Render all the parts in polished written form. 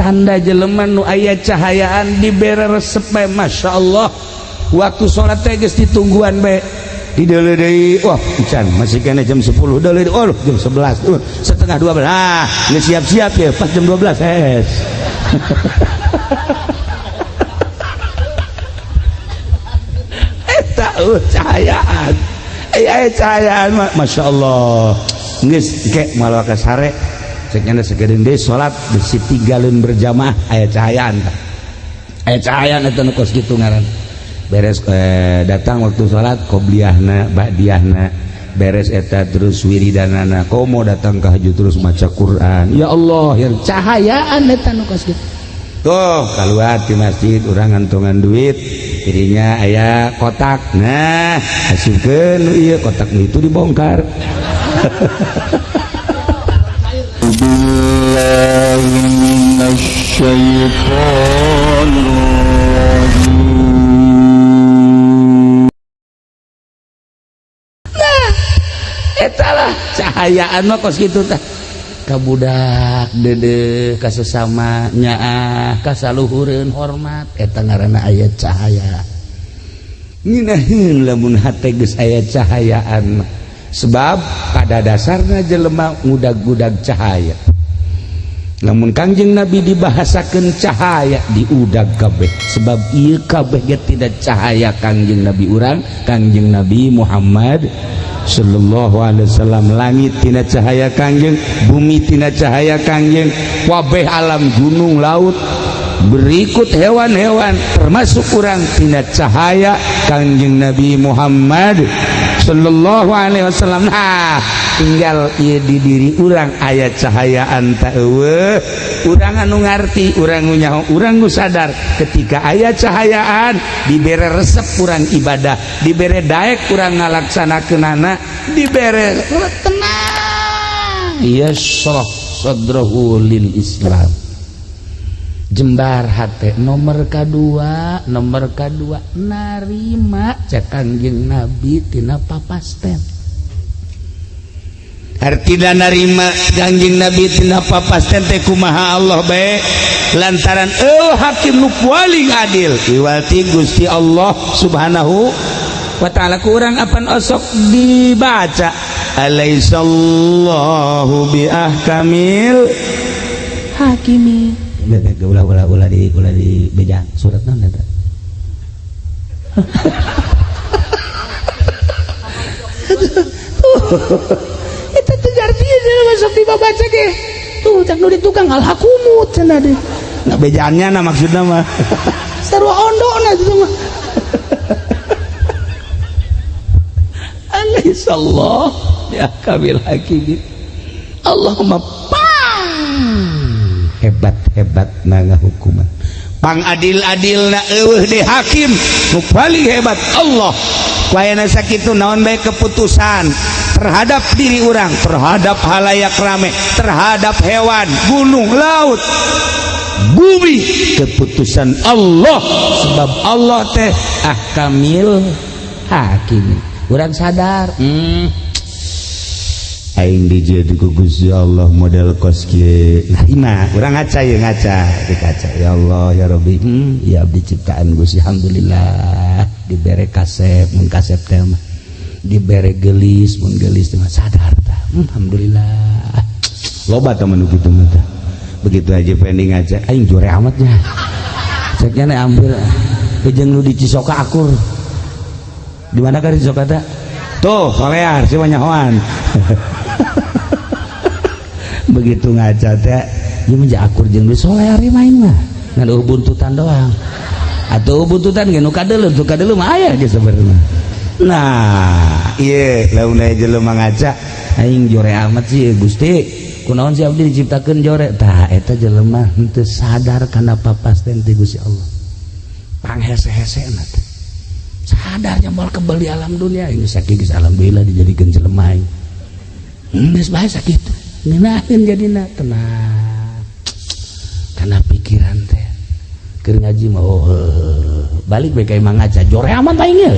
Tanda jelema nu aya cahayaan dibere resep bae, Masya Allah. Waktu sholat teh geus ditungguan bae, dideuleu deui, wah encan, masih kena jam 10, deuleu deui, oh jam 11, setengah 12, ah geus siap-siap ya, pas jam 12 es. Eta cahayaan, aya cahayaan, Masya Allah. Geus ke malah ka sare cek nya sagedeung deui salat bisi tinggalin berjamaah, aya cahayaan tah. Aya cahayaan eta nu kos kitu ngaran. Beres datang waktu salat qobliyahna ba'diyahna beres eta terus wiridanana komo datang ka haju terus maca Quran. Ya Allah, yang cahayaan eta nu kos kitu. Tuh keluar di masjid urang ngantongan duit dirinya aya kotak, nah asupkeun ieu kotak itu dibongkar. Nah eta lah cahayaan mah kos kitu tah. Ka budak dede ka sesama nyaah ka saluhureun hormat eta ngaranna aya cahaya. Nginaheun lamun hate geus aya cahayaan, sebab pada dasarna jelema ngudag-gudag cahaya. Lamun Kangjeng Nabi dibahasakeun cahaya diudag kabeh, sebab ieu kabeh ge tidak cahaya Kangjeng Nabi urang, Kangjeng Nabi Muhammad sallallahu alaihi wasallam. Langit tina cahaya Kangjeng, bumi tina cahaya Kangjeng, wabeh alam gunung laut berikut hewan-hewan termasuk urang tina cahaya Kangjeng Nabi Muhammad sallallahu alaihi wasallam. Nah tinggal ieu di diri urang aya cahayaan ta eueuh, urang anu ngarti, urang nu nyaho, urang nu sadar ketika aya cahayaan dibere resep urang ibadah, dibere daek urang ngalaksanakeunana, dibere tenang, yashrah sadrahu lil Islam, jembar hate. Nomor kedua, nomor kedua narima cek Kangjeng Nabi tina papasten. Artina narima Kangjeng Nabi tina papasten teh kumaha Allah bae, lantaran eueuh hakim nu paling adil iwati Gusti Allah Subhanahu wa ta'ala. Ku urang apan osok dibaca alaisallahu bi ahkamil hakimi. Ulah ulah ulah di ulah di bejang surat naon eta. Eta teh artinya masuk dibaca ge tuh cak nu di tukang alhakumut cenah deh. Nah bejaannya nah maksudna mah sarua ondona itu mah. Alaihissallah ya kamil hakimin. Allahumma pang hebat-hebat na hukuman, pang adil-adil na eueuh di hakim nu paling hebat Allah. Wayana sakitu naon bae keputusan terhadap diri urang, terhadap halayak rame, terhadap hewan, gunung, laut, bumi, keputusan Allah, sebab Allah teh ahkamil hakim. Urang sadar, aing dijieun ku Gusti Allah model kos kieu. Narima urang ngaca ye, ngaca di kaca, ya Allah ya Rabbi, ya abdi ciptaan Gusti, alhamdulillah dibere kasep mun kasep teh mah, dibere gelis mun gelis teh mah, sadar tah, alhamdulillah. Loba teh nu kitu mah tah. Begitu aja pending ngaca aing jore amatnya ceknya nih ambil jeung nu di Cisoka akur. Di mana kan Cisoka teh? Tuh solear si nyahoan. Begitu ngaca teh ieu mah akur jeung nu solear main mah ngan eueuh buntutan doang. Atuh buntutan ge nu kadeuleu, nu kadeuleu mah aya ge sebenarnya. Nah, ieu lamun aya jelema ngaca aing jore amat sih Gusti, kunaon sih abdi diciptakeun jore tah, eta jelema henteu sadar kana papasten ti Gusti Allah. Panghese-hesena teh sadarnya moal kebal di alam dunia ini sakieu geus alhamdulillah dijadikeun jelema aing. Geus bae sakitu ngeunaheun jadina tenang kana pikiran teh keur ngaji mah, oh balik bae ka imah ngaca jore amat aing ye.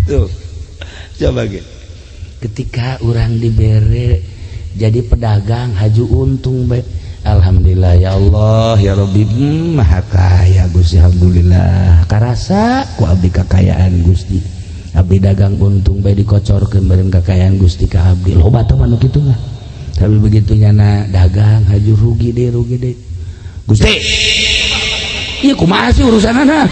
Tuh coba ge ketika urang dibere Jadi pedagang haju untung bae. Alhamdulillah ya Allah ya Rabbi, maha kaya Gusti, alhamdulillah karasa ku abdi kekayaan Gusti. Abdi dagang untung bae dikocorkeun bareng kekayaan Gusti ka abdi. Loba teh mah nu kitu mah. Tapi begitu nyana dagang haju rugi deh, rugi deh, Gusti, ieu kumaha sih urusanana?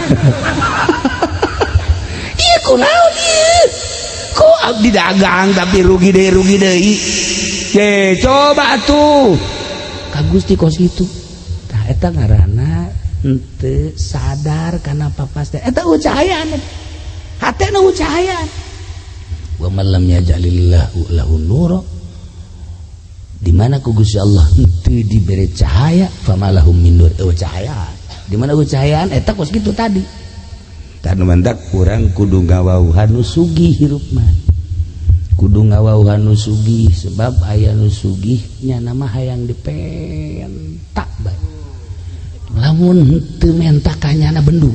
Ieu kunaon ieu? Kok abdi dagang tapi rugi deh, rugi deui? Ye, coba tuh ka Gusti kos kitu. Tah, eta ngaranna henteu sadar kana papasten. Eta eueuh cahayaan, hatena eueuh cahayaan. Wa man lam yaj'alillahu lahu nura, di mana ku Gusti Allah henteu dibere cahaya, famalahum min nur, eueuh cahayaan. Di mana eueuh cahayaan, eta kos kitu tadi. Tah, nu mantak urang kudu ngawauhan nu sugih hirup mah, kudu ngawauhan nu sugih, sebab aya nu sugih nya mah hayang dipenta bae. Lamun henteu menta ka nyana, bendu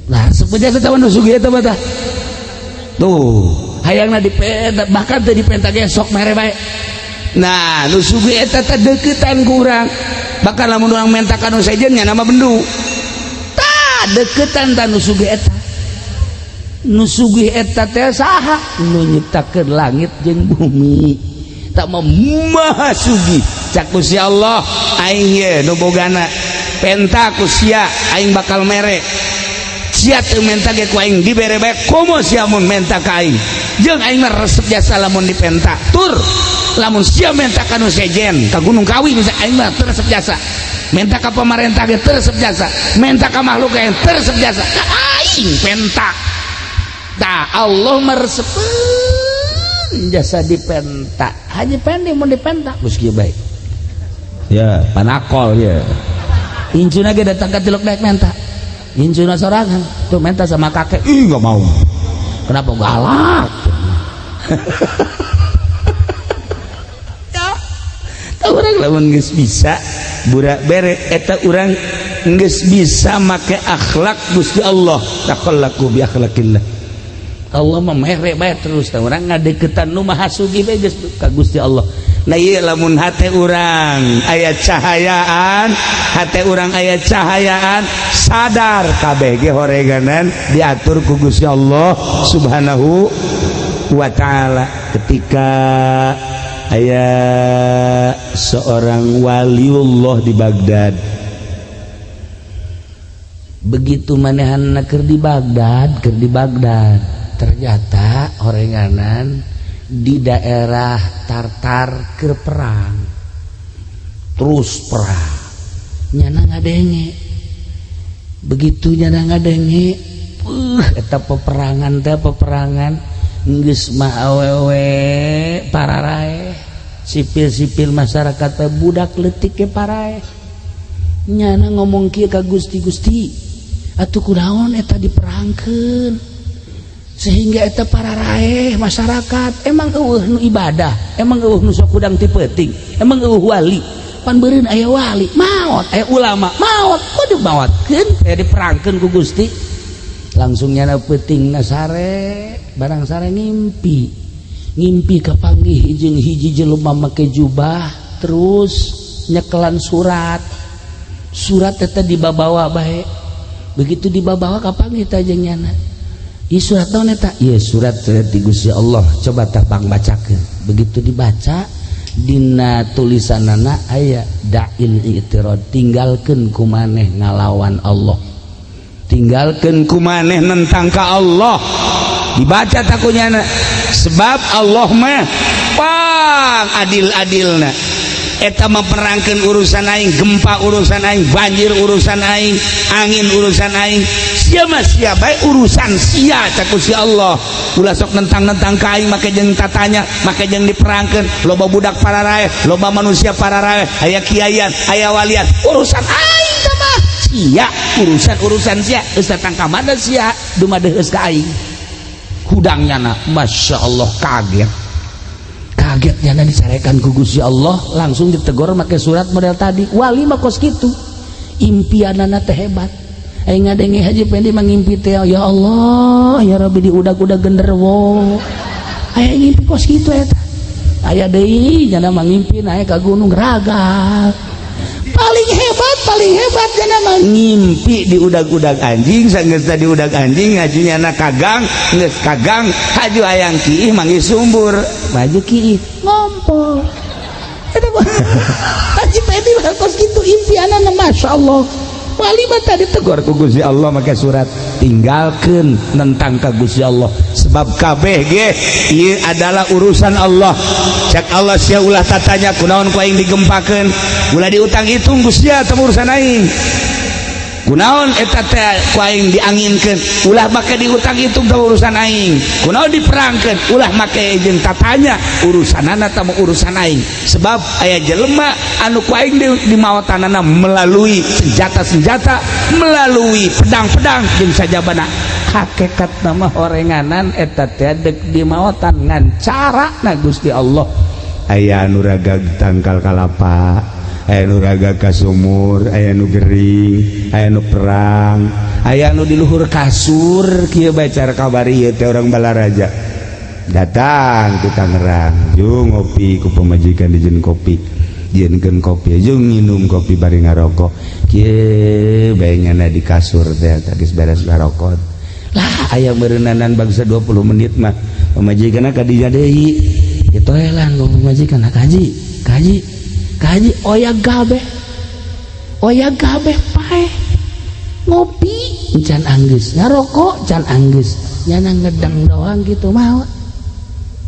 lah. Sepuja eta nu sugih eta mah. Tah, tuh hayangna dipenta, bahkan teu dipenta ge sok mere bae. Nah, nu sugih eta teh deukeutan ku urang, bahkan lamun urang menta ka nu sejen, nya mah bendu. Tah, deukeutan tah nu sugih eta. Nu sugih eta teh saha? Nu nyiptakeun langit jeung bumi tak mah maha sugih. Cak Gusti Allah, aing ye nu bogana, penta ku sia aing bakal mere. Sia teu menta ge ku aing dibere bae, komo sia mun menta ka aing. Jeung aing mah resep jasa lamun dipenta. Tur lamun sia menta ka nu sejen, ka Gunung Kawi misalnya, aing mah teu resep jasa. Menta ka pamarentah ge teu resep jasa, menta ka makhluk ge teu resep jasa, ka aing penta. Tah, Allah meresepeun jasa dipenta. Haji Pendi mun dipenta geus kieu bae ya, panakol ya. Incuna ge datang ka Tilok, daek menta. Incuna sorangan tuh menta sama kakek. Ih, nggak mau. Kenapa? Galak ya. Tah, urang lamun geus bisa burak bere eta, urang geus bisa make akhlak Gusti Allah. Takhallaqu bi akhlaqillah. Allah mah mere bae terus. Tah, urang ngadeukeutan nu maha sugih bae geus ka Gusti Allah. Nah, ieu lamun hate urang aya cahayaan, hate urang aya cahayaan, sadar kabeh ge horeganan diatur ku Gusti Allah Subhanahu wa taala. Ketika aya seorang waliullah di Baghdad, begitu manehanna keur di Baghdad, keur di Baghdad, ternyata horenganan di daerah Tartar keur perang, terus perang. Nyana ngadenge. Begitu nyana ngadenge, eta peperangan teh, peperangan geus mah awewe pararaeh, sipil-sipil masyarakat teh, budak leutik ge paraeh. Nyana ngomong kieu ka Gusti, "Gusti, atuh kunaon eta diperangkeun sehingga eta pararaeh masyarakat? Emang eueuh nu ibadah? Emang eueuh nu sok hudang ti peuting? Emang eueuh wali? Pan beureun aya wali maot, aya ulama maot, kok dimaotkeun, aya diperangkeun ku Gusti?" Langsung nyana peuting sare, barang sare ngimpi. Ngimpi kapanggih jeung hiji jelema make jubah, terus nyekelan surat. Surat eta dibabawa bae. Begitu dibabawa, kapanggih teh jeung nyana. "Ieu surat naon eta?" "Ieu surat ti Gusti Allah, coba tah pang bacakeun." Begitu dibaca, dina tulisanana aya da'il i'tirad, tinggalkeun ku maneh ngalawan Allah, tinggalkeun ku maneh nentang ka Allah. Dibaca takunyana, sebab Allah mah pang adil-adilna. Eta memperangkan urusan aing, gempa urusan aing, banjir urusan aing, angin urusan aing. Sia mah sia bae, urusan sia. Cak si Allah, ulah sok nentang-nentang ka aing, make jeung tatanya, make jeung diperangkeun, loba budak pararaeh, loba manusia pararaeh, aya kiaian, aya walian, urusan aing teh mah. Sia urusan-urusan sia, geus datang ka mana sia dumadeheus ka aing. Hudangnya na, Masya Allah, kaget. Kagetnya na dicarekan ku Gusti Allah, langsung ditegur make surat model tadi. Wali mah kos kitu, impianana teh hebat. Aing ngadenge Haji Pendi mangimpi teh, ya Allah ya Rabbi, diudag-udag genderuwo. Aya ngimpi kos kitu eta. Aya deui nyana mah ngimpi naik ka gunung, raga paling hebat, paling hebat nyana mah ngimpi di udag-udag anjing. Sanggeus di udag anjing, ngaji nyana kagang, geus kagang haju hayang kiih, manggih sumbur, maju kiih, ngompol. Eta Haji Pedi mah kos kitu impianana. Masya Allah, wali mah tadi tegur ku Gusti Allah make surat, tinggalkeun nentang ka Gusti Allah, sebab kabeh ge ieu adalah urusan Allah. Cek Allah, sia ulah tatanya kunaon ku aing digempakeun, ulah diutang hitung Gusti, teu urusan aing. Kunaon eta teh ku aing dianginkeun, ulah make diutang hitung, teu urusan aing. Kunaon diperangkeun, ulah make jeung tatanya, urusanana teu urusan aing, sebab aya jelema anu ku aing di maotanana melalui senjata-senjata, melalui pedang-pedang jeung sajabana. Hakikat nama horenganan eta teh dek di maotan, ngan cara na Gusti Allah. Aya anu ragag tangkal kalapa, aya nu ragag ka sumur, aya nu gering, aya nu perang, aya nu di luhur kasur kieu bae. Cara kabari ieu teh orang Balaraja datang ke Tangerang, jung ngopi ku pamajikan, dijieun kopi, dijieunkeun kopi, jung minum kopi bari ngarokok kieu bae. Nyana di kasur teh geus beres ngarokok lah, aya meureunnanan bangsa 20 menit mah pamajikanna ka dinya deui, ditoelan ku pamajikan, "Kaji, kaji, kaji." Oyag kabeh, oyag kabeh, paeh. Ngopi can anggeus, ngarokok can anggeus, nyana ngedang doang gitu mau.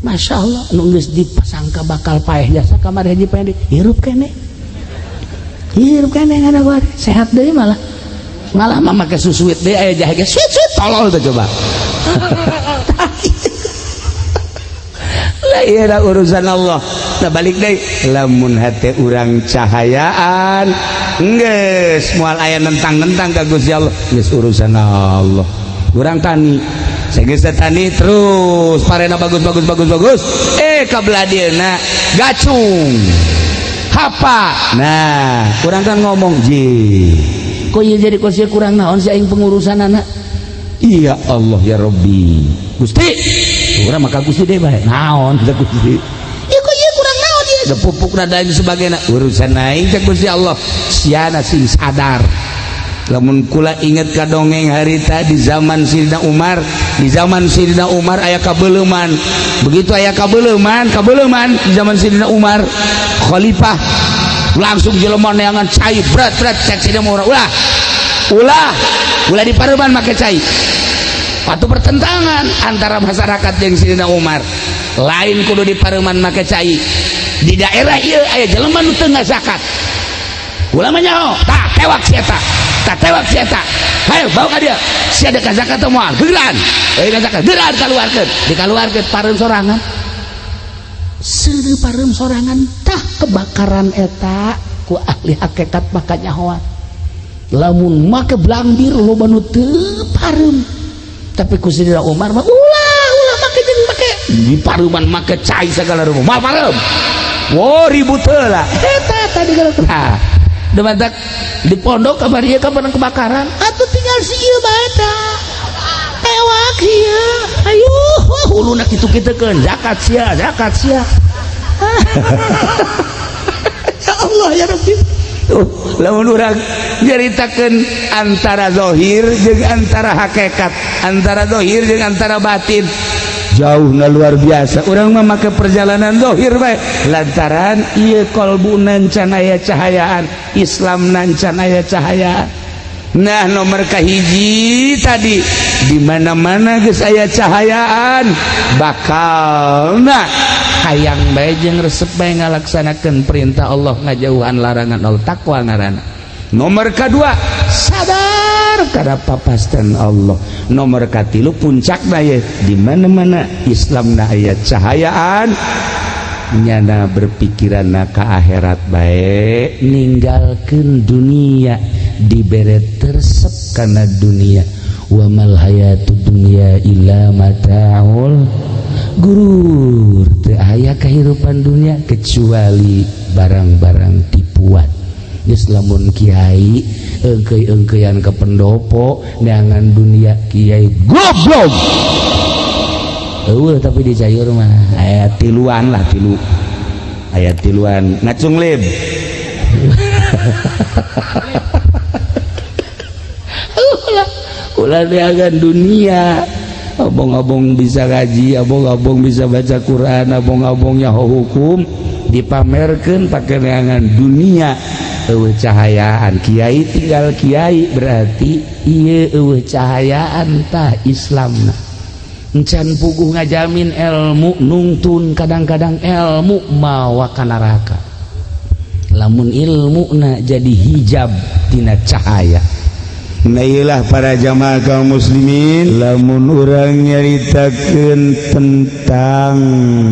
Masya Allah, nu geus dipasangka bakal paeh jasa kamari Haji Pendi hirup kene, hirup kene, ngana sehat deui. Malah malah mah make susuit deui, aya jahe ge suit suit. Tolol tuh coba lah, iya urusan Allah. Nah, balik deh, lamun hati urang cahayaan, geus moal aya nentang-nentang ka Gusti Allah, geus urusan Allah. Urang tani, geus tani terus parena bagus bagus bagus bagus, eh kabelah dieuna gacung hapa. Nah, kurang kan ngomong ji, kok ieu jadi kos kurang naon sih aing pengurusan anak? Iya Allah ya Rabbi, Gusti, urang maka Gusti deh bae naon teh Gusti. Ieu kok ieu kurang naon ieu pupuk dan lain sebagainya, urusan aing teh Gusti Allah. Siana sing sadar. Lamun kula inget ka dongeng harita di zaman Sidina Umar, di zaman Sidina Umar aya kabeuleman. Begitu aya kabeuleman, kabeuleman di zaman Sidina Umar khalifah, langsung jelema neangan cai berat berat. Cek Sidina Umar, "Ulah, ulah, ulah di pareuman make cai." Patu pertentangan antara masyarakat jeung Sidina Umar. Lain kudu di pareuman make cai, di daerah ieu aya jelema nu teu ngazakat. Ulama nyaho, "Tah tewak si eta, tah tewak si eta, hayo bawa ka dia. Si ada zakat teu moal gegeran, euy zakat gegeran." Kaluarkeun, dikaluarkeun, pareum sorangan, seureuh pareum sorangan. Tah, kebakaran eta ku ahli hakikat maka nyahoan lamun make blambir loba nu teu pareum. Tapi ku Sidina Umar mah, "Ulah, ulah make jeung make di pareuman make cai segala rupa, moal pareum." Wow, ribut heula eta tadi kalau. Nah, demantak di pondok kabar ieu kabar kebakaran atuh tinggal si ieu bae tah, tewak ieu, ayo huluna kitu-kitukeun, zakat sia, zakat sia. Ya Allah ya Rabbi. Tuh, lamun urang nyaritakeun antara zahir jeung antara hakikat, antara zahir jeung antara batin, jauh nggak luar biasa. Urang mah make perjalanan zahir bae, lantaran ieu kolbu can aya cahayaan Islam, can aya cahayaan. Nah, nomor kahiji tadi, di mana-mana geus aya cahayaan, bakal nah hayang bae jeung resep bae ngalaksanakeun perintah Allah, ngajauhan larangan Allah, takwa ngaranna. Nomor kedua, sadar kada papasten Allah. Nomor katilu, puncak ye, di mana-mana Islam na aya cahayaan, nyana berpikiran ka akhirat bae, ninggalkeun dunia, dibere tersep karena dunia. Wa mal hayatud dunya illa mataul gurur, teu aya kehidupan dunia kecuali barang-barang tipuan. Geus lamun kiai engkei-engkeian ke pendopo neangan dunia, kiai goblok. Eueuh, tapi di Cayur mah aya tiluan lah, tilu. Aya tiluan ngacung lib. Ulah neangan dunia. Abong-abong bisa ngaji, abong-abong bisa baca Quran, abong-abongnya hukum dipamerkeun pake neangan dunia. Eueuh cahayaan kiai tinggal kiai berarti ieu eueuh cahayaan tah Islamna. Encan puguh ngajamin ilmu nungtun, kadang-kadang ilmu mawa ka neraka. Lamun ilmuna jadi hijab tina cahaya. Nah iyalah para jamaah kaum muslimin, lamun urang nyaritakeun tentang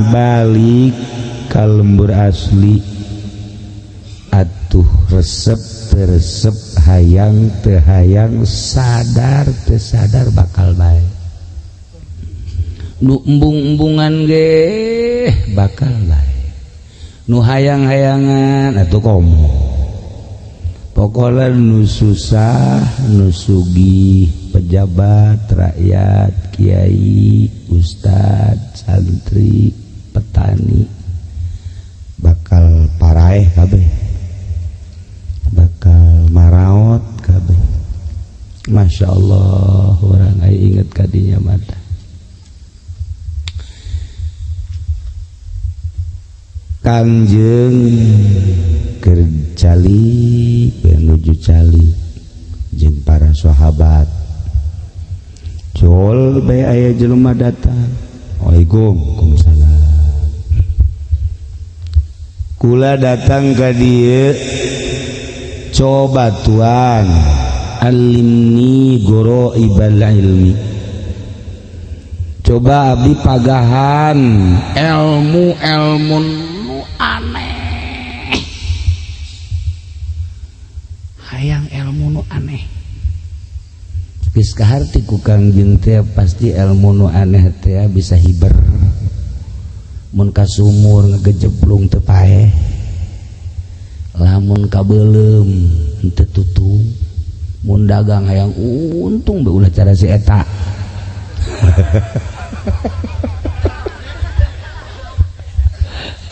balik ka lembur asli, atuh resep teu resep, hayang teu hayang, sadar teu sadar bakal bae. Nu embung-embungan ge bakal bae, nu hayang-hayangan atuh komo. Pokoknya nu susah, nu sugih, pejabat, rakyat, kiai, ustad, santri, petani bakal paraeh kabeh, bakal maraot kabeh. Masya Allah, orang ai inget kadinya mata. Kangjeng keur cali menuju cali jeung para sahabat. Jol bae aya jelema datang. Waalaikumsalam. Kula datang ka dieu, coba tuan alimni goroibal ilmi. Coba abdi pagahan ilmu ilmu nu aneh, hayang ilmu nu aneh. Geus kaharti ku Kangjeng teh pasti ilmu nu aneh teh bisa hiber. Mun ka sumur ngagejeblung teu paeh, lamun ka beuleum teu tutung, mun dagang hayang untung bae ulah cara si eta.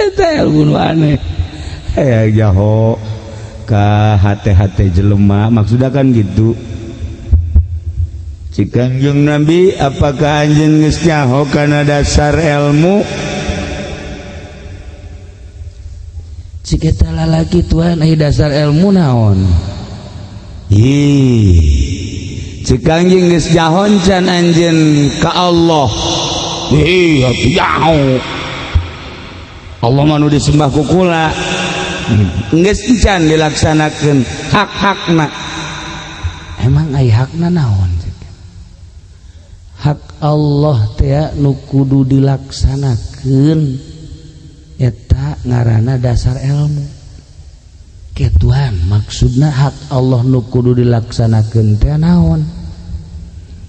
Eta ilmu nu aneh. Hayang jaho ka hate-hate jelema, maksudna kan gitu. Cik Kangjeng Nabi, apakah anjeun geus nyaho kana dasar ilmu? Cik eta lalaki tuan, ai dasar ilmu naon? Ih, cik Kangjeng geus nyaho can anjeun ka Allah? Ih, atuh nyaho. Allah mah nu disembah ku kula. Geus encan dilaksanakeun hak-hakna. Emang ai hakna naon? Hak Allah teh nu kudu dilaksanakeun eta ngaranna dasar ilmu. Ke Tuhan, maksudna hak Allah nu kudu dilaksanakeun teh naon?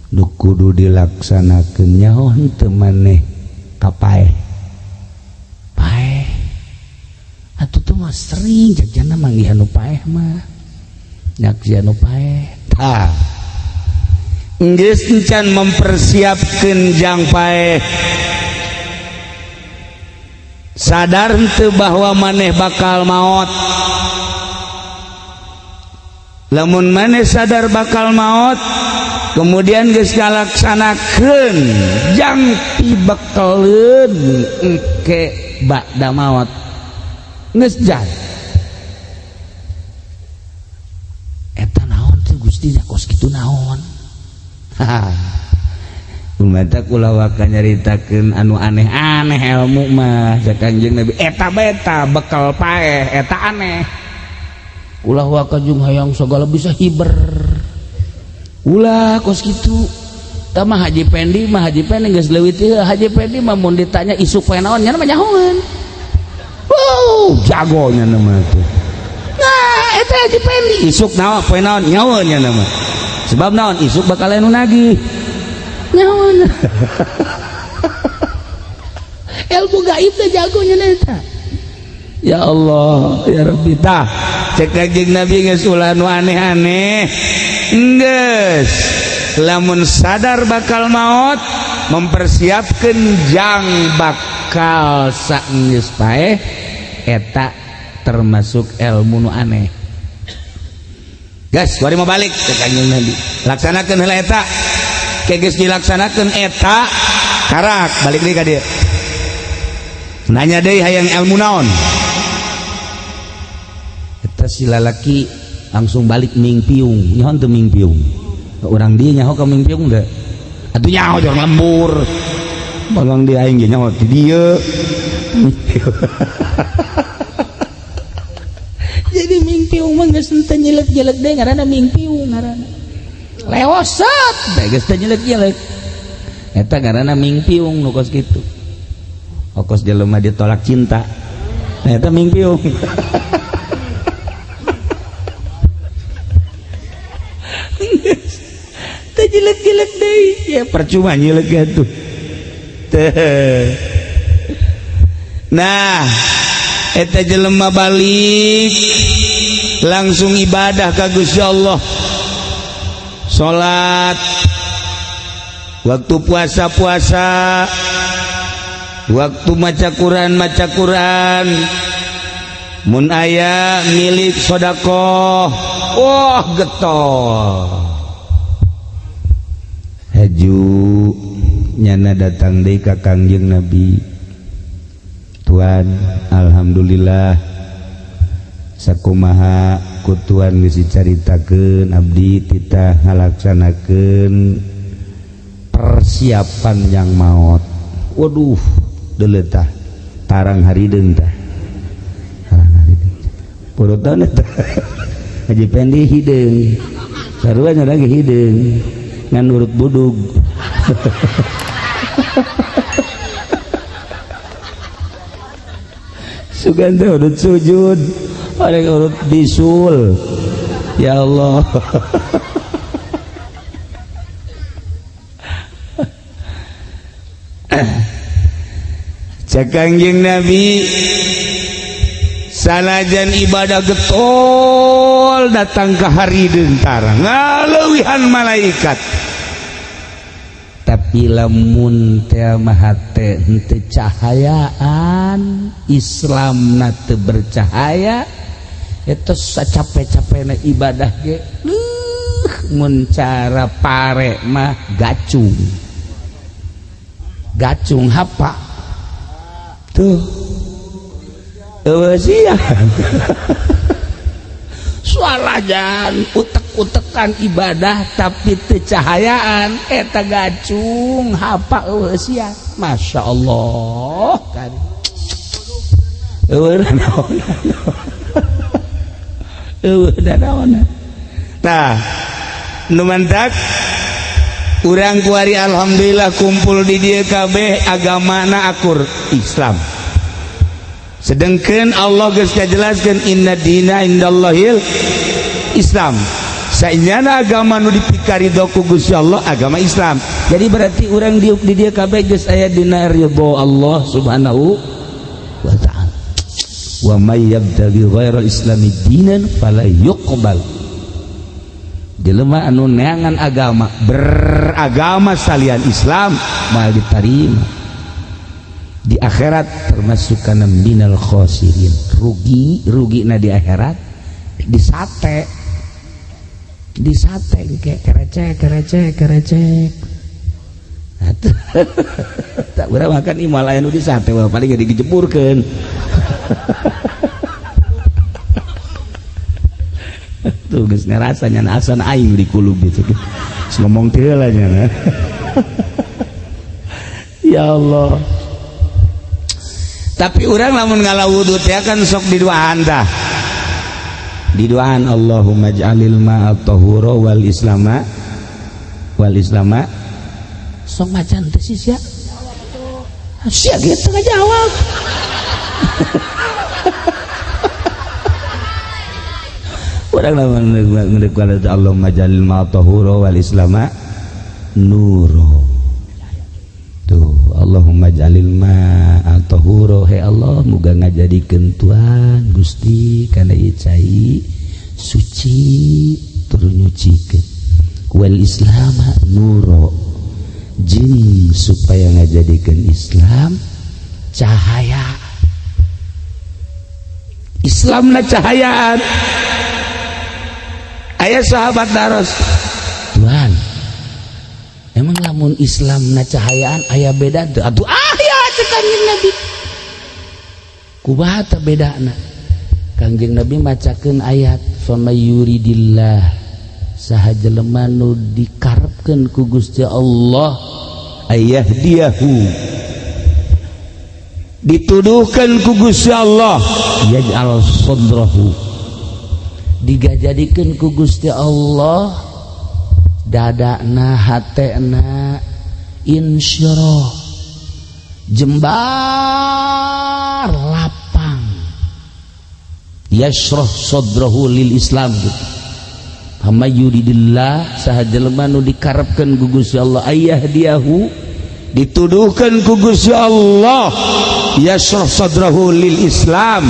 Nu kudu dilaksanakeun nyaho henteu maneh ka paeh. Paeh atuh teu mah sering jajana manggihan nu paeh mah. Nyaksian nu paeh. Tah. Geus encan mempersiapkeun jang paeh. Sadar henteu bahwa maneh bakal maot? Lamun maneh sadar bakal maot, kemudian geus ngalaksanakeun jang pibekeleun engke ba'da maot. Geus jan. Eta naon teh Gusti kos kitu naon? Mata kula waka nyaritakeun anu aneh-aneh ilmu mah cek Kangjeng Nabi eta beta bekal paeh eta aneh. Ulah waka jeung hayang sagala bisa hiber. Ulah kos kitu. Tah mah Haji Pendi mah Haji Pendi geus leuwih teh Haji Pendi mah mun ditanya isuk poe naon nya mah nyahoeun. Wow, jago nya mah tuh. Nah, eta Haji Pendi isuk naon poe naon nyahoeun nya mah. Sebab naon isuk bakal anu nagih. Nyahoeun. Ilmu gaib teh jago nya eta. Ya Allah, ya Rabbi tah. Cek Kangjeng Nabi geus ulah nu aneh-aneh. Geus lamun sadar bakal maot, mempersiapkeun jang bakal saenggeus paeh Eta termasuk ilmu nu aneh. Gas, kuari mau balik ke Kanjeng Nabi. Laksanakeun heula eta. Ke geus dilaksanakeun eta, karak balik deui ka dieu. Nanya deui hayang ilmu naon? Eta si lalaki langsung balik mingpiung. Nyaho teu mingpiung? Urang dieu nyaho ka mingpiung teu? Atuh nyaho jeung lembur. Bolong di aing ge nyaho di dieu. Jadi mingpiung mah geus teu nyelek-nyelek deui ngaranna mingpiung ngaranna. Lewosat bae geus teu nyelek-nyelek. Eta ngaranna mingpiung nu kos kitu. Okos jelema ditolak cinta. Nah, eta mingpiung. Teu jelek-jelek deui. Ya percuma nyelek atuh. Teh. Nah, eta jelema balik langsung ibadah ka Gusti Allah. Salat, waktu puasa-puasa, waktu maca Quran maca Quran, mun aya milik sedekah, wah getol. Haju nyana datang deui ka Kangjeng Nabi. Tuan, alhamdulillah sakumaha ku tuan geus dicaritakeun abdi titah ngalaksanakeun persiapan yang maot. Waduh, deuleu tah tarang harideung tah. Tarang harideung. Purutan eta. Haji Pendi hideung. Sarua nya lagi hideung. Ngan nurut budug. Sugan teh urut sujud, ada urut bisul. Ya Allah. Cek Kangjeng Nabi sanajan ibadah getol datang ke hari dentara ngaleuwihan malaikat. Tapi lamun teh mah hate henteu cahayaan, Islamna teu bercahaya, eta sacape-capena ibadah ge mun cara pare mah gacung. Gacung hapa? Tuh. Eueuh sia. Suarajan utek-utekan ibadah tapi teu cahayaan eta gacung hapa eueuh sia. Masya Allah kan. Eueuh naon. Eueuh naon. Tah, nu mantak urang kuari alhamdulillah kumpul di dieu kabeh agamana akur Islam. Sedangkan Allah geus ngajelaskeun inna dina indallahil Islam. Saenyana agama nu dipikarido ku Gusti Allah agama Islam. Jadi berarti urang diuk di dieu kabeh geus aya dina ridho Allah Subhanahu wa ta'ala. Wa may yabtaghi ghairal islami dinan fala yuqbal. Jelema anu neangan agama beragama salian Islam moal ditarima. Di akhirat termasuk kana minal khosirin. Rugi, rugi na di akhirat disate. Disate kayak kerecek, kerecek, kerecek. Tak urang makan imal aya nu disate wah paling jadi dijeburkeun. Tuh geus ngarasa nya asan aing di kulub gitu. Geus ngomong teh heula nya. Ya Allah. Tapi urang lamun ngala wudu teh kan sok diduaan tah. Diduaan Allahumma ij'alil ma'a tahura wal islama sok macan teh sia. Sia gitu ngajawab. Urang lamun ngeuk Allahumma ij'alil ma'a tahura wal islama nuro. Tuh Allahumma ij'alil ma'a tahura, he Allah muga ngajadikeun Tuhan Gusti kana ieu cai suci tur nyucikeun wal islama nuro jeung supaya ngajadikeun Islam cahaya. Islamna cahayaan. Aya sahabat naros, "Tuhan, emang lamun Islamna cahayaan aya beda teu?" "Atuh aya," cek Kangjeng Nabi. "Kumaha tah bedana?" Kangjeng Nabi macakeun ayat, "Famay yuridillah," saha jelema nu dikarepkeun ku Gusti Allah, ayyahdiyahu, dituduhkan ku Gusti Allah, yaj'al sadrahu, digajadikeun ku Gusti Allah dadana, hatena insyirah, jembar, lapang, yashrah sadrahu lil Islam gitu. Famay yuridillah, saha jelema nu dikarepkeun ku Gusti Allah, ayyahdiyahu, dituduhkan ku Gusti Allah, yashrah sadrahu lil Islam,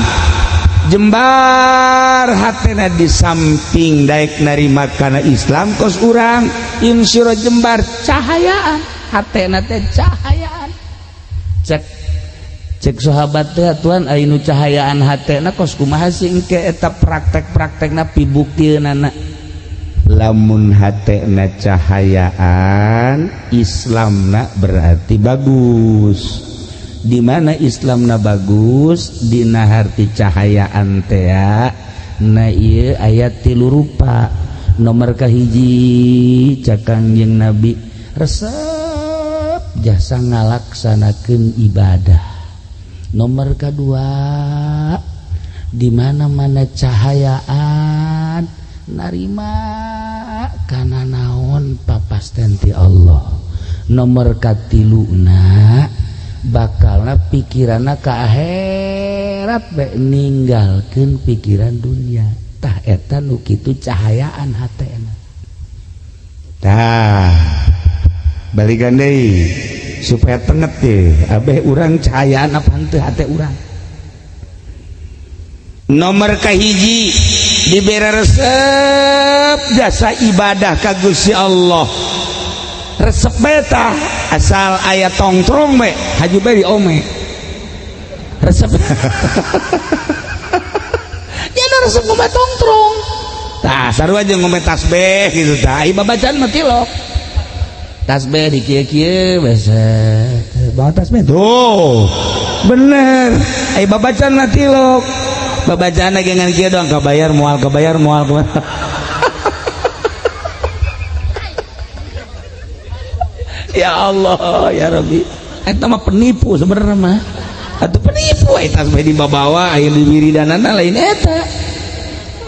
jembar hatena di samping daek narima kana Islam kos urang, insyirah, jembar, cahayaan hatena teh, cahayaan. Cek cek sahabat teh, "Tuhan, anu cahayaan hatena kos kumaha sih engke eta praktek-praktekna, pibuktiunana?" Lamun hatena cahayaan, Islamna berarti bagus. Di mana Islamna bagus dina harti cahayaan tea? Nah, ieu ayat tilu rupa. Nomor kahiji, cek Kangjeng Nabi, resep jasa ngalaksanakeun ibadah. Nomor kedua, di mana-mana cahayaan, narima kana naon papasten ti Allah. Nomor katiluna, bakalna pikiranna ka akhirat bae, ninggalkeun pikiran dunia. Tah, eta nu kitu cahayaan hatena. Tah, balikan deui supaya tenget deh abeh urang cahayaan apa henteu hate urang. Nomor kahiji, dibere resep jasa ibadah ka Gusti Allah, resep beta asal aya tongtrong be haju be di ome resep ya, resep ngome tongtrong. Tah, sarua jeung ngome tasbih gitu. Tah, ai babacaan mah tilok tasbih di kieu-kieu biasa. Bawa tasbih tuh bener, ai babacaan mah tilok, babacaan lagi ngan kieu doang, kabayar moal, kabayar moal, kabayar. Ya Allah ya Rabbi, eta mah penipu sebenarnya mah atuh, penipu eta tasbih dibawa, aya di wiridanana lain eta.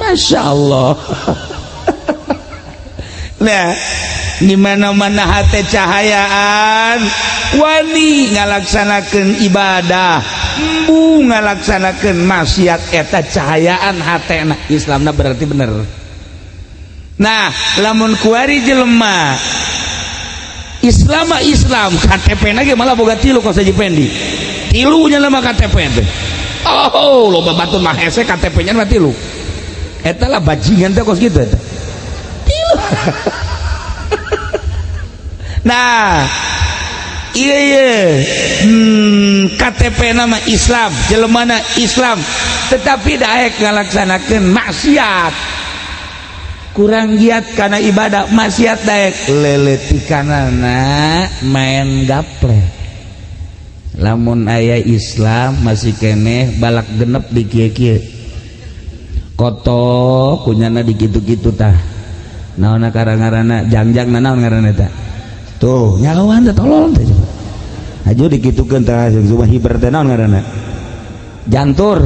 Masya Allah. Nah, di mana-mana hate cahayaan, wani ngalaksanakeun ibadah, embung ngalaksanakeun maksiat, eta cahayaan hatena, Islamna berarti bener. Nah, lamun kuari jelema Islam mah Islam, KTP lagi malah boga tilu kos Haji Pendi, tilunya nama KTP teh. Oh, loba batur mah hese KTP nya mah tilu. Eta lah bajingan teh kos gitu eta tilu. Nah, iya iya, KTP nama Islam, jelemana Islam, tetapi daek ngalaksanakeun maksiat, kurang giat karena ibadah, maksiat daek leletikanana main gaple. Lamun aya Islam masih keneh balak genep di kieu-kieu koto kunyana di kitu-kitu. Tah, naonna karang-ngaranna jangjang, naon ngaranna eta Tuh nyawan teh, tolol teh, haju dikitukeun tah jeung cuma hiber teh, naon ngaranna? Jantur.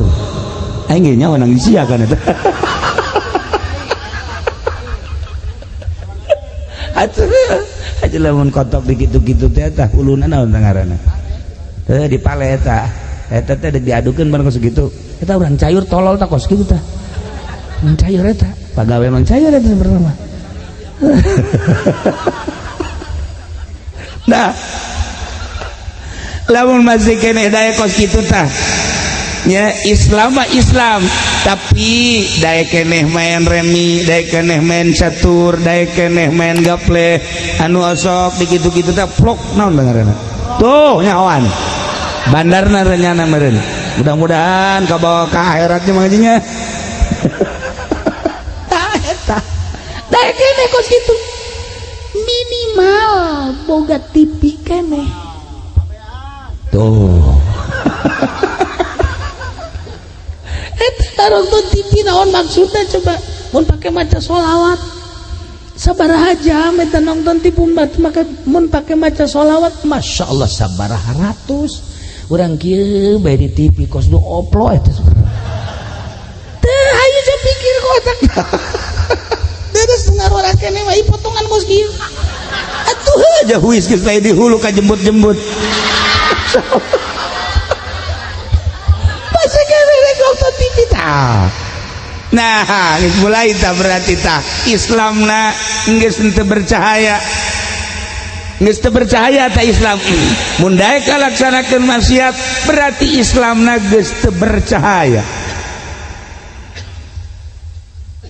Aing ge nyawa nang sia kan eta. Atuh aja lamun kotok di kitu-kitu teh, tah uluna naon teh ngaranna teh, dipale eta, eta teh diadukeun bareng kos kitu. Eta urang cayur tolol tah kos kitu tah, mang cayur eta, pagawe mang cayur eta sebenarnya mah. Nah, lamun masih keneh daek kos kitu tah ya, Islam mah Islam, tapi daek keneh main remi, daek keneh main catur, daek keneh main gaple anu osok di kitu-kitu tah, plok, naon ngaranna tuh, nyawan bandarna renyana meureun. Mudah-mudahan kabawa ka akhiratnya mengajinya. Tah eta. Tah kene kos kitu. Minimal boga TV keneh. Tuh. Eta nonton TV naon maksudna coba? Mun pake maca sholawat. Sabaraha jam eta nonton TV mun pake maca sholawat, Masya Allah sabaraha ratus. Urang kieu bae di TV kos nu oplo eta. Teu hayu je pikir ku otak. Terus ngaruara keneh mah potongan kos kieu. Atuh aja huis geus lain di hulu ka jembut-jembut. Pas keneh rek nonton TV tah. Nah, geus mulai tah berarti tah Islamna geus henteu bercahaya. Geus teu bercahaya tah Islam. Mun daek kalaksanakeun maksiat berarti Islamna geus teu bercahaya.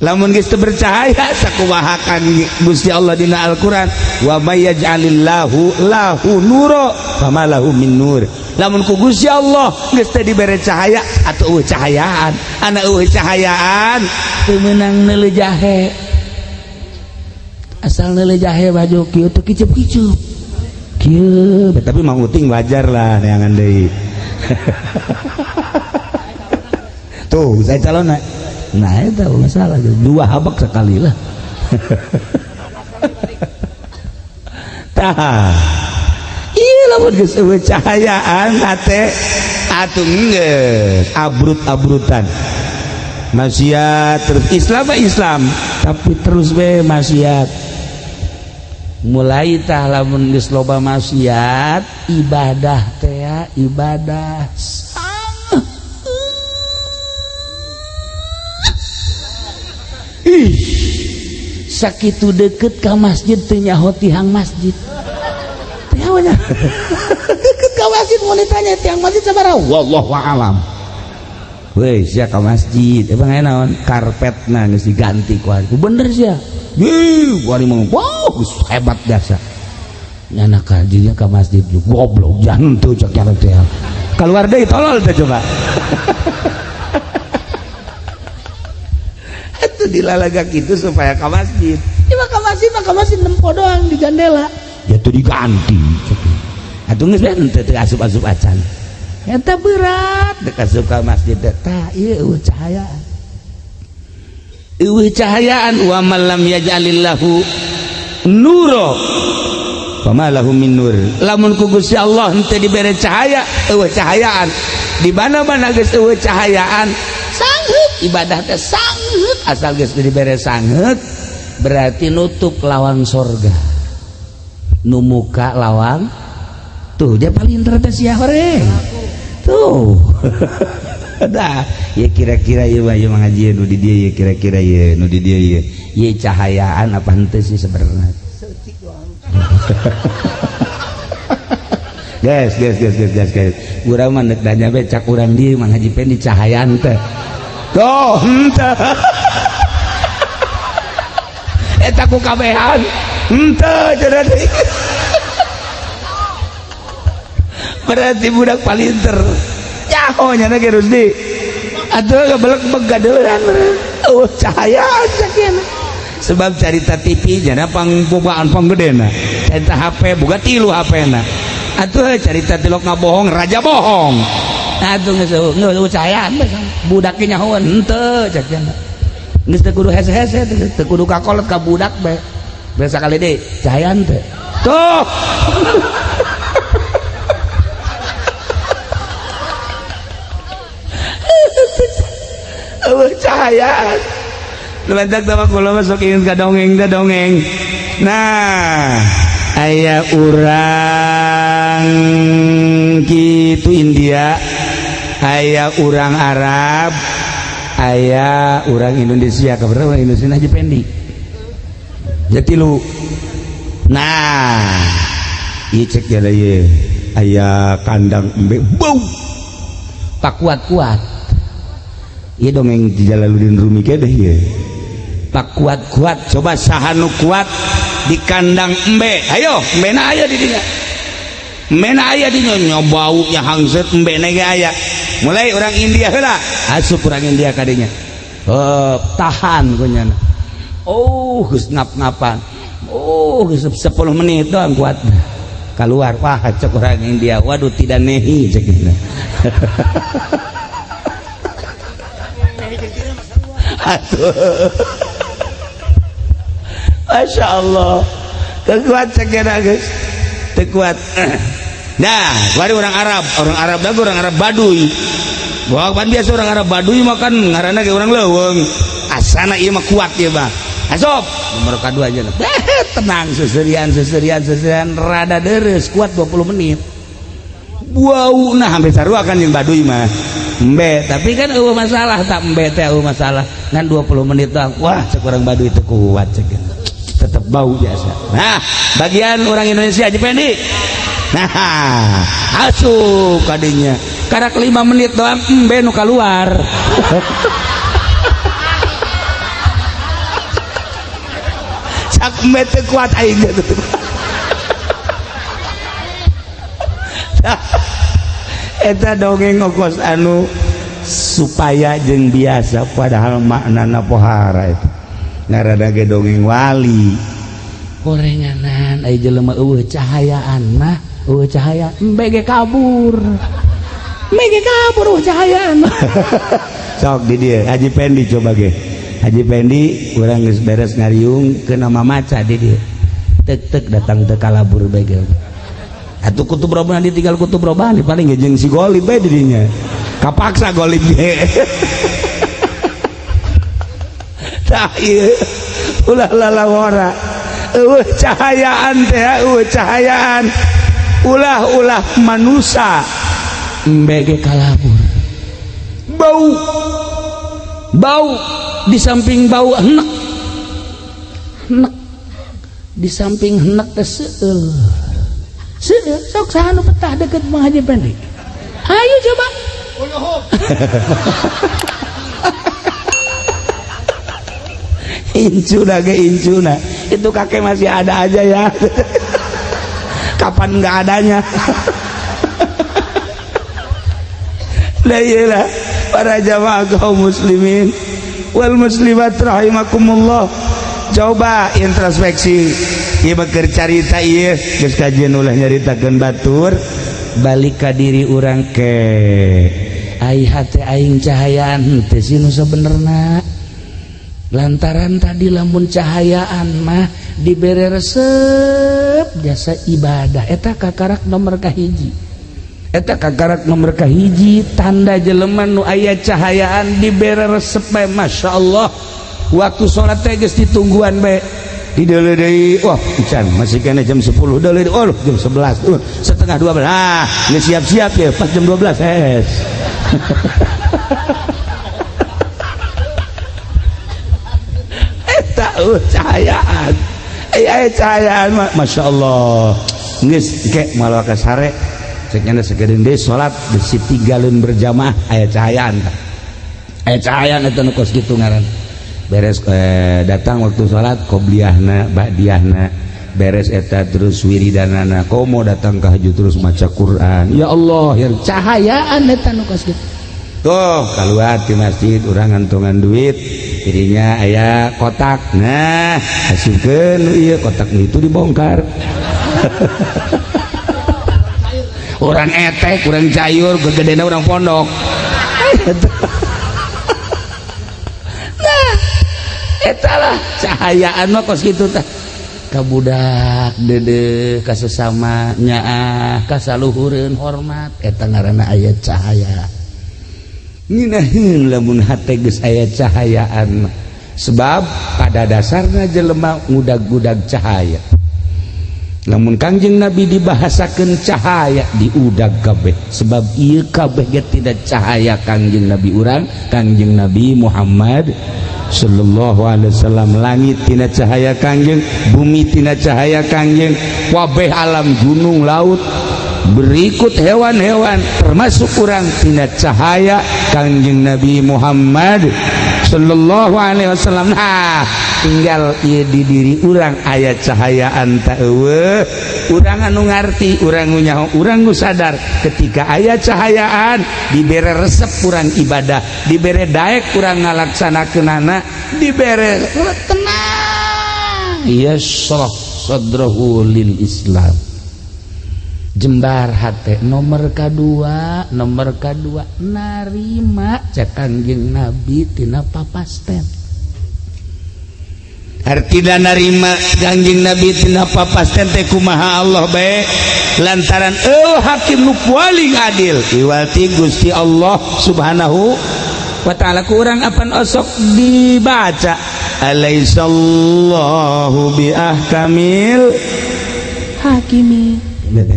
Lamun geus teu bercahaya sakumaha kan Gusti Allah dina Al-Qur'an wa may yaj'alillahu lahu nura fama lahu min nur. Lamun ku Gusti Allah geus teu dibere cahaya atuh eueuh cahayaan, ana eueuh cahayaan teu meunang neuleuh jahe. Asal neuleuh jahe baju kieu teu kicup-kicup. Kieu tapi mang uting wajar lah neangan deui. Tuh saya calon. Nah itu masalah dua habak sekali lah. Tah iya lamun geus eueuh cahayaan hate atuh geus abrut-abrutan maksiat terus. Islam mah Islam tapi terus we maksiat. Mulai tah lamun geus loba maksiat ibadah teh ibadah ih sakitu deket ka masjid teu nyaho tihang masjid. Teh nya deket ka masjid mun ditanya tihang masjid sabaraha wallahu alam. Weh sia ka masjid emang aya naon karpetna geus diganti ku ari. Bener sia. Ih wari mah wow geus hebat jasa. Nyana ka dinya ka masjid goblok jangan teu cek nyana teh. Kaluar deui tolol teh coba. Itu dilalaga gitu supaya ka masjid. Ya ka masjid mah ka masjid nempo doang di jandela. Ya tuh diganti. Atuh geus bae teu asup-asup acan. Eta berat dek asup ka masjid teh tah ieu eueuh cahayaan. Eueuh cahayaan wa man lam yaj'alillahu nura fama lahu min nur. Lamun ku Gusti Allah henteu dibere cahaya, eueuh cahayaan. Di mana-mana geus eueuh cahayaan, sangheut ibadah teh sangheut asal geus dibere sangheut berarti nutup lawang sorga. Nu muka lawang tuh dia paling teh sia horeng. Tuh. Dah, ya kira-kira ieu mah ieu mangaji nu di dieu ya kira-kira ieu nu di dieu ieu. Ieu cahayaan apa henteu sih sebenarnya? Guys, guys, guys, guys, guys, guys. Urang mah deuk nanya bae cak urang dieu Mang Haji Pendi cahayaan teh. Tuh, henteu. Eta ku kabehan. Henteu cenah deui. Berarti budak palinter. Nyaho nya ge Rusdi. Atuh gabelek-beg gadeuran. Eueuh cahayaan sakieu. Sebab carita TV jana pangbogaan panggedena. Carita HP boga 3 HP-na. Atuh carita tilok ngabohong raja bohong. Atuh geus eueuh cahayaan budak ge nyahoan henteu cek cenah. Geus teu kudu hese-hese teu kudu kakolot ka budak bae. Biasa kali deui cahayaan teh. Tuh. Eueuh cahayaan. Lumantak sama kula masuk ingin ka dongeng teh dongeng. Nah, aya urang kitu India, aya urang Arab, aya urang Indonesia. Kabar urang Indonesia Haji Pendi. Jadi lu. Nah, ieu cek jala ieu. Aya kandang embe bau. Pak kuat-kuat. Ieu dongeng di Jalaluddin Rumi ge deh ieu. Pak kuat-kuat coba saha nu kuat di kandang embe. Ayo, embena aya di dinya. Embena aya di dinya nya baunya hangseut embena ge aya. Mulai orang India heula, asup orang India kadinya. Oh, tahan kunyana. Oh, geus ngap-ngapan. Oh, geus 10 menit doang kuat. Keluar, wah cek orang India, waduh tidak nehi cek gitu. Atuh. Masya Allah, kekuat cek geus, teu kuat. Nah, baru orang Arab lagi orang Arab Baduy. Wah, kan biasa orang Arab Baduy makan ngaranna ge orang leuweung. Asana ieu mah kuat ieu mah. Asup nomor kedua aja. Tenang seserian rada deres kuat 20 menit. Wow, nah hampir sarua kan yang Baduy mah. Embe, tapi kan eueuh masalah tak embe teh eueuh masalah. Ngan 20 menit doang. Wah, cek orang Baduy itu kuat cek. Tetep bau biasa. Nah, bagian orang Indonesia aja Pendi. Nah, asup kadinya. Karak 5 menit doang embe nu keluar. Cak embe teu kuat aing teh. Eta dongeng ngokos anu supaya jeung biasa padahal maknana pohara itu. Ngaranna ge dongeng wali. Gorenganan aya jelema eueuh cahayaan mah, eueuh cahaya embe ge kabur. Embe ge kabur eueuh cahayaan. Sok di dieu Haji Pendi coba ge. Haji Pendi urang geus beres ngariung ke nama maca di dieu. Tek-tek datang teu kalabur bae ge. Atuh kutub robani ditinggal kutub robani paling ge jeung si Golib bae di dinya. Kapaksa Golib ge. Tah ieu ulah lalawara. Eueuh cahayaan teh, eueuh cahayaan. Ulah-ulah manusa embe ge kalabur. Bau. Bau di samping bau enek. Enek. Di samping enek teh seueul. Seueul sok saha nu betah deket Bang Haji Pendi. Ayo coba. Incuna ge incuna. Itu kakek masih ada aja ya. Kapan nggak adanya. Lah iyalah para jamaah kaum muslimin wal muslimat rahimakumullah. Coba introspeksi ieu keur carita ieu geus kajian ulah nyaritakeun batur balik ka diri urang ke ai hate aing cahayaan teh sih nu sabenerna. Lantaran tadi lamun cahayaan mah dibere resep jasa ibadah eta kakarak nomor kahiji. Eta kakarak nomor kahiji tanda jelema nu aya cahayaan dibere resep bae Masya Allah. Waktu sholat teh geus ditungguan bae dideuleu deui, wah ican masih kena jam 10 deuleu deui, oh jam 11, setengah 12, ah geus siap-siap ya pas jam 12 es. Eta cahayaan, aya cahayaan Masya Allah geus ke malah ka sare cek nya sagedeun deui salat geus ditinggalin berjamaah aya cahayaan tah. Aya cahayaan eta nu kos kitu ngaran. Beres datang waktu salat qobliyahna ba'diyahna beres eta terus wiridanana komo datang ka haju terus maca Quran ya Allah ya cahayaan eta nu kos kitu. Tuh keluar di masjid urang ngantongan duit dirinya aya kotak, nah asupkeun ieu kotak itu dibongkar. Orang etek, orang cayur, gegedena orang pondok. Nah, etalah cahayaan mah kos kitu tah. Ka budak deudeuh ka sesama nyaah ka saluhureun hormat eta ngaranna aya cahaya. Nginaheun lamun hate geus aya cahayaan sebab pada dasarna jelema ngudag-gudag cahaya. Lamun Kangjeng Nabi dibahasakeun cahaya diudag kabeh sebab ieu kabeh ge tidak cahaya Kangjeng Nabi urang, Kangjeng Nabi Muhammad sallallahu alaihi wasallam. Langit tina cahaya Kangjeng, bumi tina cahaya Kangjeng, kabeh alam gunung laut berikut hewan-hewan termasuk urang tina cahaya Kangjeng Nabi Muhammad sallallahu alaihi wasallam. Nah, tinggal ieu di diri urang aya cahayaan ta eueuh. Urang anu ngarti, urang nu nyaho, urang nu sadar ketika aya cahayaan dibere resep urang ibadah, dibere daek urang ngalaksanakeunana, dibere tenang, yashrah sadrahu lil Islam, jembar hate. Nomor kedua, nomor kedua narima cek Kangjeng Nabi tina papasten. Artina narima Kangjeng Nabi tina papasten teh kumaha Allah bae, lantaran eueuh hakim nu paling adil iwati Gusti Allah Subhanahu wa ta'ala. Kurang apan osok dibaca alaisallahu bi ahkamil hakimi.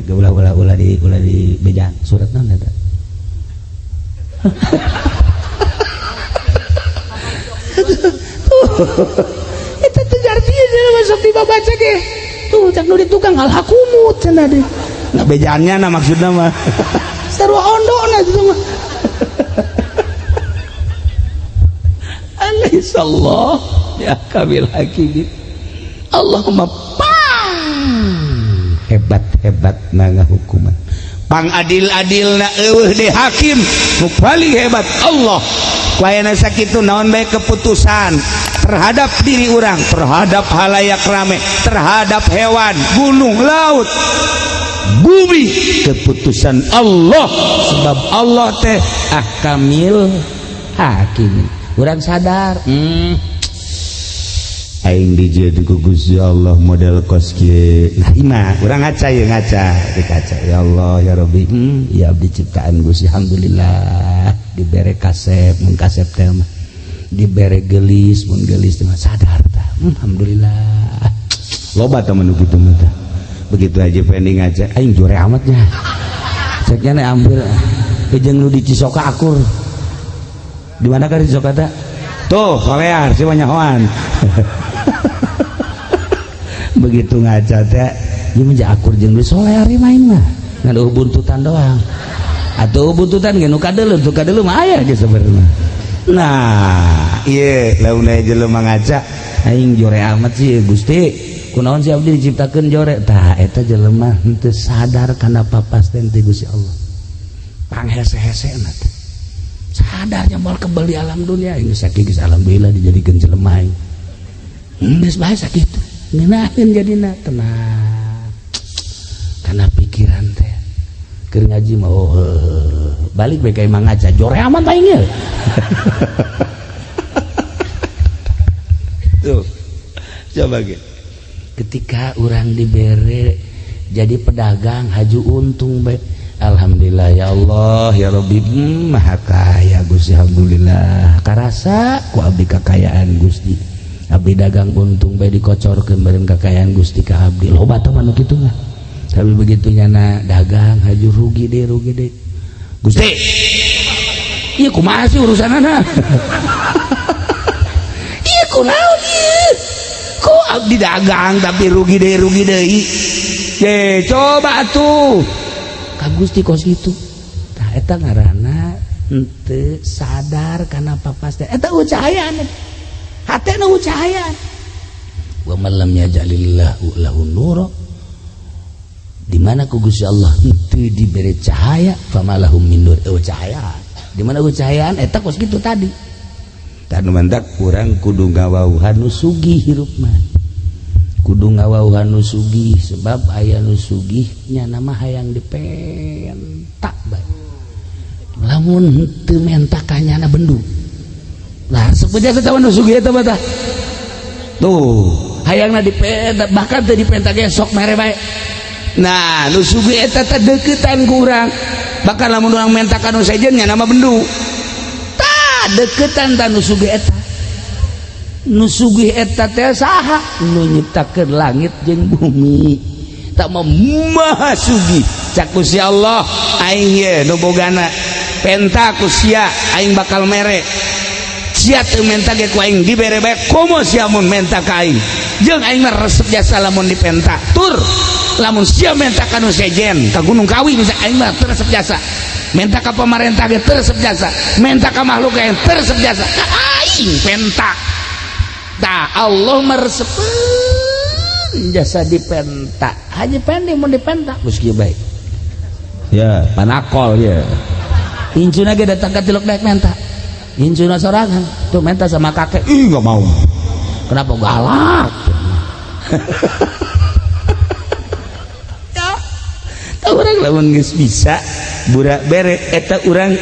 Ulah, ulah, ulah di, ulah di bejaan surat naon eta. Eta teu artinya masuk dibaca ge tuh cak nu di tukang alhakumut cenah deh. Nah, bejaannya nah maksudna mah sarua ondona itu mah. Alaihissallah ya kamil hakimin. Allahumma pang hebat-hebat na hukuman, pang adil-adil na eueuh de hakim nu paling hebat Allah. Wayana sakitu naon bae keputusan terhadap diri urang, terhadap halayak rame, terhadap hewan, gunung, laut, bumi, keputusan Allah, sebab Allah teh ahkamil hakimin. Urang sadar, aing dijieun ku Gusti Allah model kos kieu. Nah, imah urang ngaca ye, ngaca di kaca, ya Allah ya Rabbi, ya abdi ciptaan Gusti, alhamdulillah dibere kasep mun kasep teh mah, dibere gelis mun gelis teh mah, sadar tah, alhamdulillah. Loba teh nu kitu mah tah. Begitu aja pending ngaca aing jore amatnya ceknya nih ambil jeung nu di Cisoka akur. Di mana kan di Cisoka teh? Tuh solear si nyahoan. Begitu ngaca teh ieu mah akur jeung nu solear main mah, ngan eueuh buntutan doang. Atuh buntutan ge nu kadeuleu, nu kadeuleu mah aya ge sebenarnya. Nah, ieu lamun aya jelema ngaca aing jore amat sih Gusti, kunaon sih abdi diciptakeun jore. Tah eta jelema henteu sadar kana papasten ti Gusti Allah. Panghese-hesena teh sadarnya moal kembali alam dunia ini sakieu geus alhamdulillah dijadikeun jelema aing. Geus bae sakitu ngeunaheun jadina tenang kana pikiran teh keur ngaji mah, oh, balik bae ka imah ngaca jore amat aing ye. Tuh coba ge ketika urang dibere jadi pedagang haju untung bae, alhamdulillah ya Allah ya Rabbi, maha kaya Gusti, alhamdulillah karasa ku abdi kakayaan Gusti, abdi dagang untung bae dikocorkeun beureun kakayaan Gusti ka abdi. Loba teh mah nu kitu mah. Tapi begitu nyana dagang haju rugi deh, rugi deh Gusti, ieu kumaha sih urusanana? Ieu kunaon ieu? Kok abdi dagang tapi rugi deh, rugi deui. Ye, coba atuh ka Gusti kos kitu. Tah eta ngaranna henteu sadar kana papasten. Eta cahayaan. Hatena cahayaan. Wa man lam yaj'alillahu lahu nura, di mana ku Gusti Allah henteu dibere cahaya, famalahum min nur, eueuh cahayaan. Di mana eueuh cahayaan eta kos kitu tadi. Tah nu mantak urang kudu ngawauhan nu sugih hirup mah. Kudu ngawauhan nu sugih, sebab aya nu sugih nya nama hayang dipentak bae. Lamun henteu menta ka nyana bendu. Lah sepuja teh nu sugih eta mah tah. Tuh, hayangna dipenta, bahkan teu dipenta ge sok mere bae. Nah, nu sugih eta teh deuketan ku urang. Bahkan lamun urang menta ka nu sejen nya nama bendu. Tah deuketan tah nu sugih eta. Nu sugih eta teh saha? Nu nyiptakeun langit jeung bumi. Tak mah maha sugih. Cak Gusti Allah aing ye nu bogana. Penta ku sia aing bakal mere. Sia teu menta ge ku aing dibere bae, komo sia mun menta ka aing. Jeung aing mah resep jasa lamun dipenta. Tur lamun sia menta ka nu sejen ka Gunung Kawi bisa aing mah teu resep jasa. Menta ka pamarentah ge teu resep jasa. Menta ka makhluk ge teu resep jasa. Ka aing Cing penta. Tah Allah meresepeun jasa dipenta. Haji Pendi mun dipenta geus kieu bae. Ya, panakol ya. Incuna ge datang ka Tilok Daek menta. Incuna sorangan tuh menta sama kakek. Ih, nggak mau. Kenapa galak? Ya, tah urang lamun geus bisa burak bere eta urang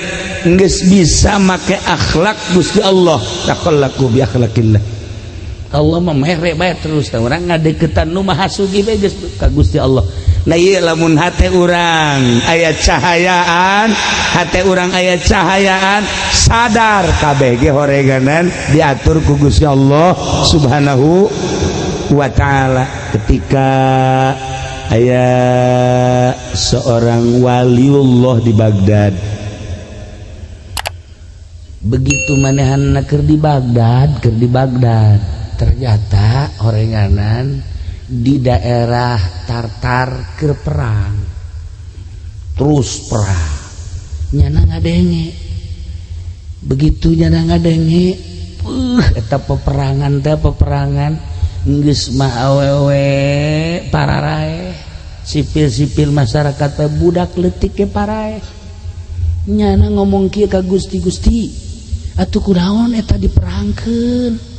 geus bisa make akhlak Gusti Allah. Takhallaku bi akhlakillah. Allah mah mere bae terus tah urang ngadeukeutan nu maha sugih bae geus ka Gusti Allah. Nah ieu lamun hate urang aya cahayaan, hate urang aya cahayaan, sadar kabeh ge horeganan diatur ku Gusti Allah Subhanahu wa taala. Ketika aya seorang waliullah di Baghdad, begitu manehanna keur di Baghdad, ternyata horenganan di daerah Tartar keur perang, terus perang nyana ngadenge. Begitu nyana ngadenge, eta peperangan teh peperangan geus mah awewe pararae, sipil-sipil masyarakat teh budak leutik ge parae. Nyana ngomong kieu ka Gusti, Gusti atuh kunaon eta diperangkeun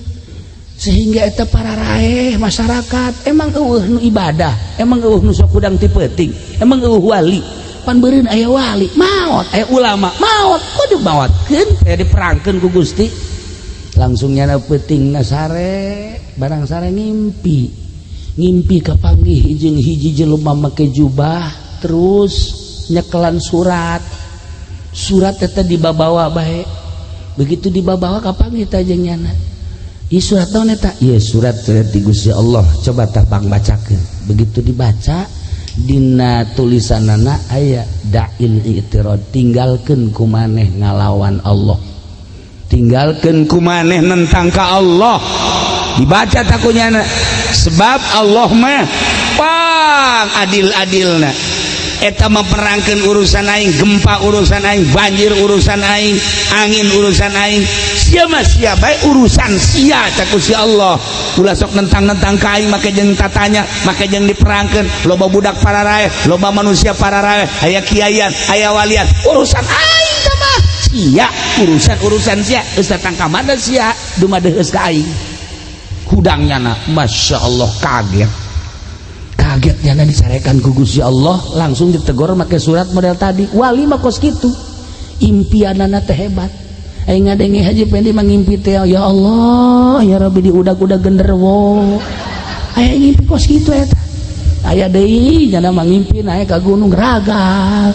sehingga eta pararaeh masyarakat, emang eueuh nu ibadah, emang eueuh nu sok hudang ti peuting, emang eueuh wali, pan beureun aya wali maot, aya ulama maot, kok dimaotkeun aya diperangkeun ku Gusti. Langsung nyana peuting sare, barang sare ngimpi, ngimpi kapanggih jeung hiji jelema make jubah terus nyekelan surat, surat eta dibabawa bae. Begitu dibabawa kapanggih teh jeung nyana. Ieu surat naon eta? Ieu surat ti Gusti Allah. Coba tah pang bacakeun. Begitu dibaca dina tulisanana aya da'il i'tirad, tinggalkeun ku maneh ngalawan Allah, tinggalkeun ku maneh nentang ka Allah. Dibaca takunyana sebab Allah mah pang adil-adilna. Eta memperangkeun urusan aing, gempa urusan aing, banjir urusan aing, angin urusan aing, sia mah sia bae urusan sia cak si Allah. Ulah sok nentang-nentang ka aing make jeung tatanya, make jeung diperangkeun, loba budak pararae, loba manusia pararae, aya kiaian, aya walian, urusan aing tah mah sia, urusan-urusan sia, geus datang ka mana sia, dumadeheus ka aing. Hudangnya na, Masya Allah kaget. Kagetnya na dicarekan ku Gusti Allah, langsung ditegur make surat model tadi. Wali mah kos kitu. Impianana teh hebat. Aing ngadenge Haji Pendi mah ngimpi teh, ya Allah, ya Rabbi diudag-udag genderuwo. Aya ngimpi kos kitu eta. Aya deui nyana mah ngimpi naik ka gunung ragal.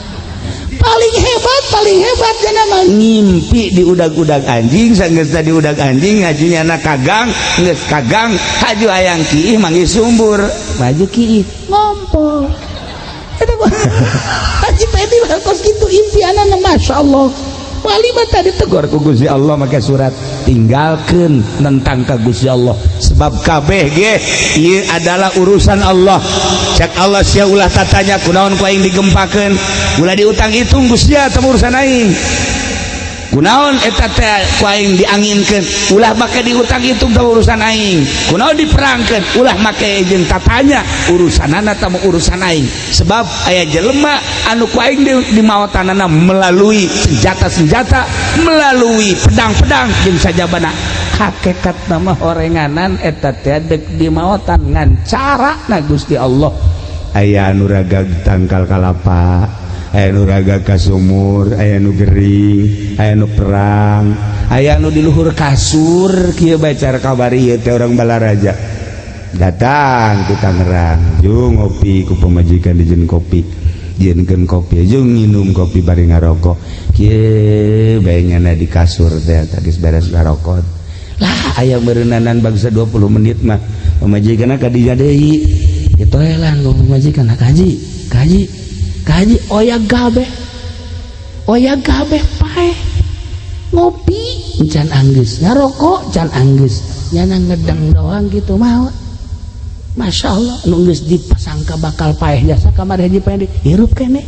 Paling hebat nyana mah ngimpi diudag-udag anjing, sanggeus diudag anjing haji nyana kagang, geus kagang haju hayang kiih manggih sumbur, maju kiih ngompol. Eta Haji Pendi mah kos kitu impianana, Masya Allah. Wali mah tadi tegur ku Gusti Allah make surat, tinggalkeun nentang ka Gusti Allah sebab kabeh ge ieu adalah urusan Allah. Cek Allah sia ulah tatanya kunaon ku aing digempakeun, ulah diutang hitung Gusti teh urusan aing. Kunaon eta teh ku aing dianginkeun, ulah make diutang hitung teh urusan aing. Kunaon diperangkeun, ulah make jeung tatanya urusanana teh urusan aing. Sebab aya jelema anu ku aing dimaotanana melalui senjata-senjata, melalui pedang-pedang jeung sajabana. Hakikat nama horenganan eta teh deuk dimaotan ngan cara na Gusti Allah. Aya anu ragag tangkal kalapa, aya nu ragag ka sumur, aya nu gering, aya nu perang, aya nu di luhur kasur. Kieu bae cara kabari ieu teh orang Balaraja datang ke Tangerang, jung ngopi ku pamajikan, dijieun kopi, jieunkeun kopi, jung nginum kopi bari ngarokok. Kieu bae nyana di kasur teh geus beres ngarokok lah, aya beureunanan bangsa 20 menit mah pamajikanna ka dinya deui ditoelan ku pamajikan, kaji kaji kaji oya gabe paeh ngopi can anggeus, ngarokok can anggeus, nyana ngedeng doang gitu mau. Masya Allah nu geus dipasangka bakal paeh jasa kamari Haji Pendi hirup keneh,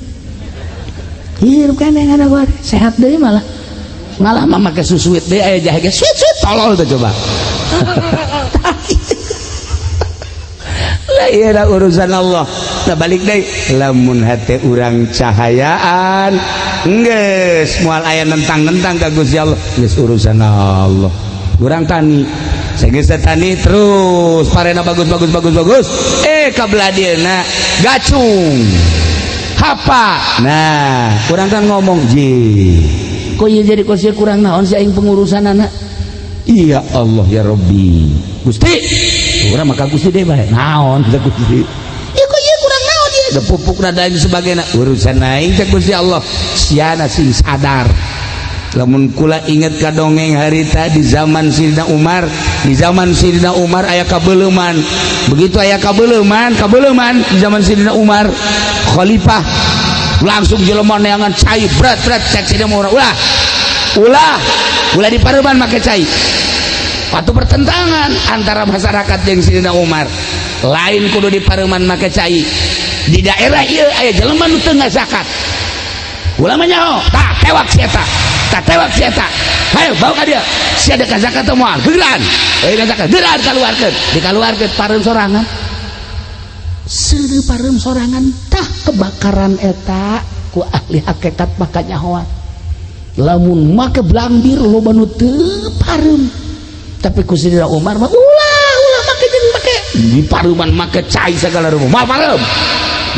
hirup keneh ngana sehat deui, malah malah mah make susuit deui, aya jahe ge suit suit. Tolol tuh coba. Lah ieu urusan Allah. Nah balik deui, lamun hate urang cahayaan geus moal aya nentang-nentang ka Gusti Allah, geus urusan Allah. Urang tani, geus tani terus parena bagus bagus bagus bagus, kabelah dieuna gacung hapa. Nah kurang kan ngomong ji kok ieu jadi kos kurang naon si aing pengurusan anak. Iya Allah ya Rabbi Gusti, urang maka Gusti deh bae naon teh Gusti. Ieu kok ieu kurang naon ieu da pupuk dan sebagainya urusan aing teh Gusti Allah. Siana sing sadar. Lamun kula inget ka dongeng harita di zaman Sidina Umar, di zaman Sidina Umar aya kabeuleman. Begitu aya kabeuleman, kabeuleman di zaman Sidina Umar khalifah langsung jelema neangan cai berat berat cek Sidina Umar, ulah ulah ulah di pareuman make cai. Patu pertentangan antara masyarakat jeung Sidina Umar, lain kudu di pareuman make cai. Di daerah ieu aya jelema nu teu ngazakat, ulah mah nyaho tah tewak si eta, tah tewak si eta, hayo bawa ka dia, si ada zakat teh moal gegeran euy zakat gegeran kaluarkeun, dikaluarkeun pareum sorangan, seureuh pareum sorangan. Tah kebakaran eta ku ahli hakikat maka nyahoan lamun make blambir loba nu teu pareum. Tapi ku Sidina Umar mah ulah ulah make jeung make di pareuman make cai segala rupa moal pareum.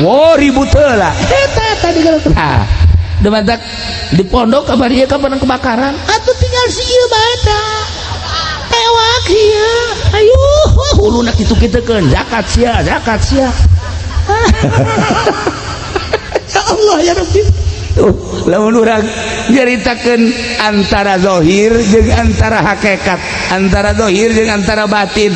Wo ribut heula eta tadi kalau tah demantak di pondok kabar ieu kapan kebakaran atuh tinggal si ieu bae tah tewak ieu ayo huluna kitu kitukeun zakat sia zakat sia. Ya Allah ya Rabbi. Tuh lamun urang nyaritakeun antara zahir jeung antara hakikat, antara zahir jeung antara batin,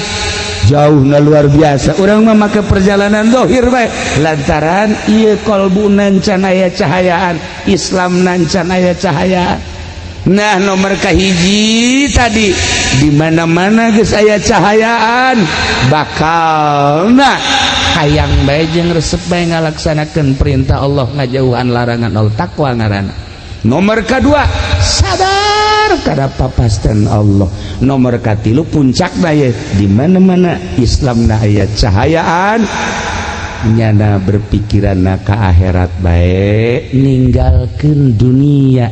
jauhna luar biasa. Urang mah make perjalanan zahir bae lantaran ieu kolbu can aya cahayaan, Islam can aya cahayaan. Nah nomor kahiji tadi di mana-mana geus aya cahayaan bakalna hayang bae jeung resep bae ngalaksanakeun perintah Allah, ngajauhan larangan Allah, takwa ngaranna. Nomor kedua sadar kada papasten Allah. Nomor katilu puncakna ye di mana-mana Islamna aya cahayaan, nyana berpikiranna ka akhirat bae, ninggalkeun dunia,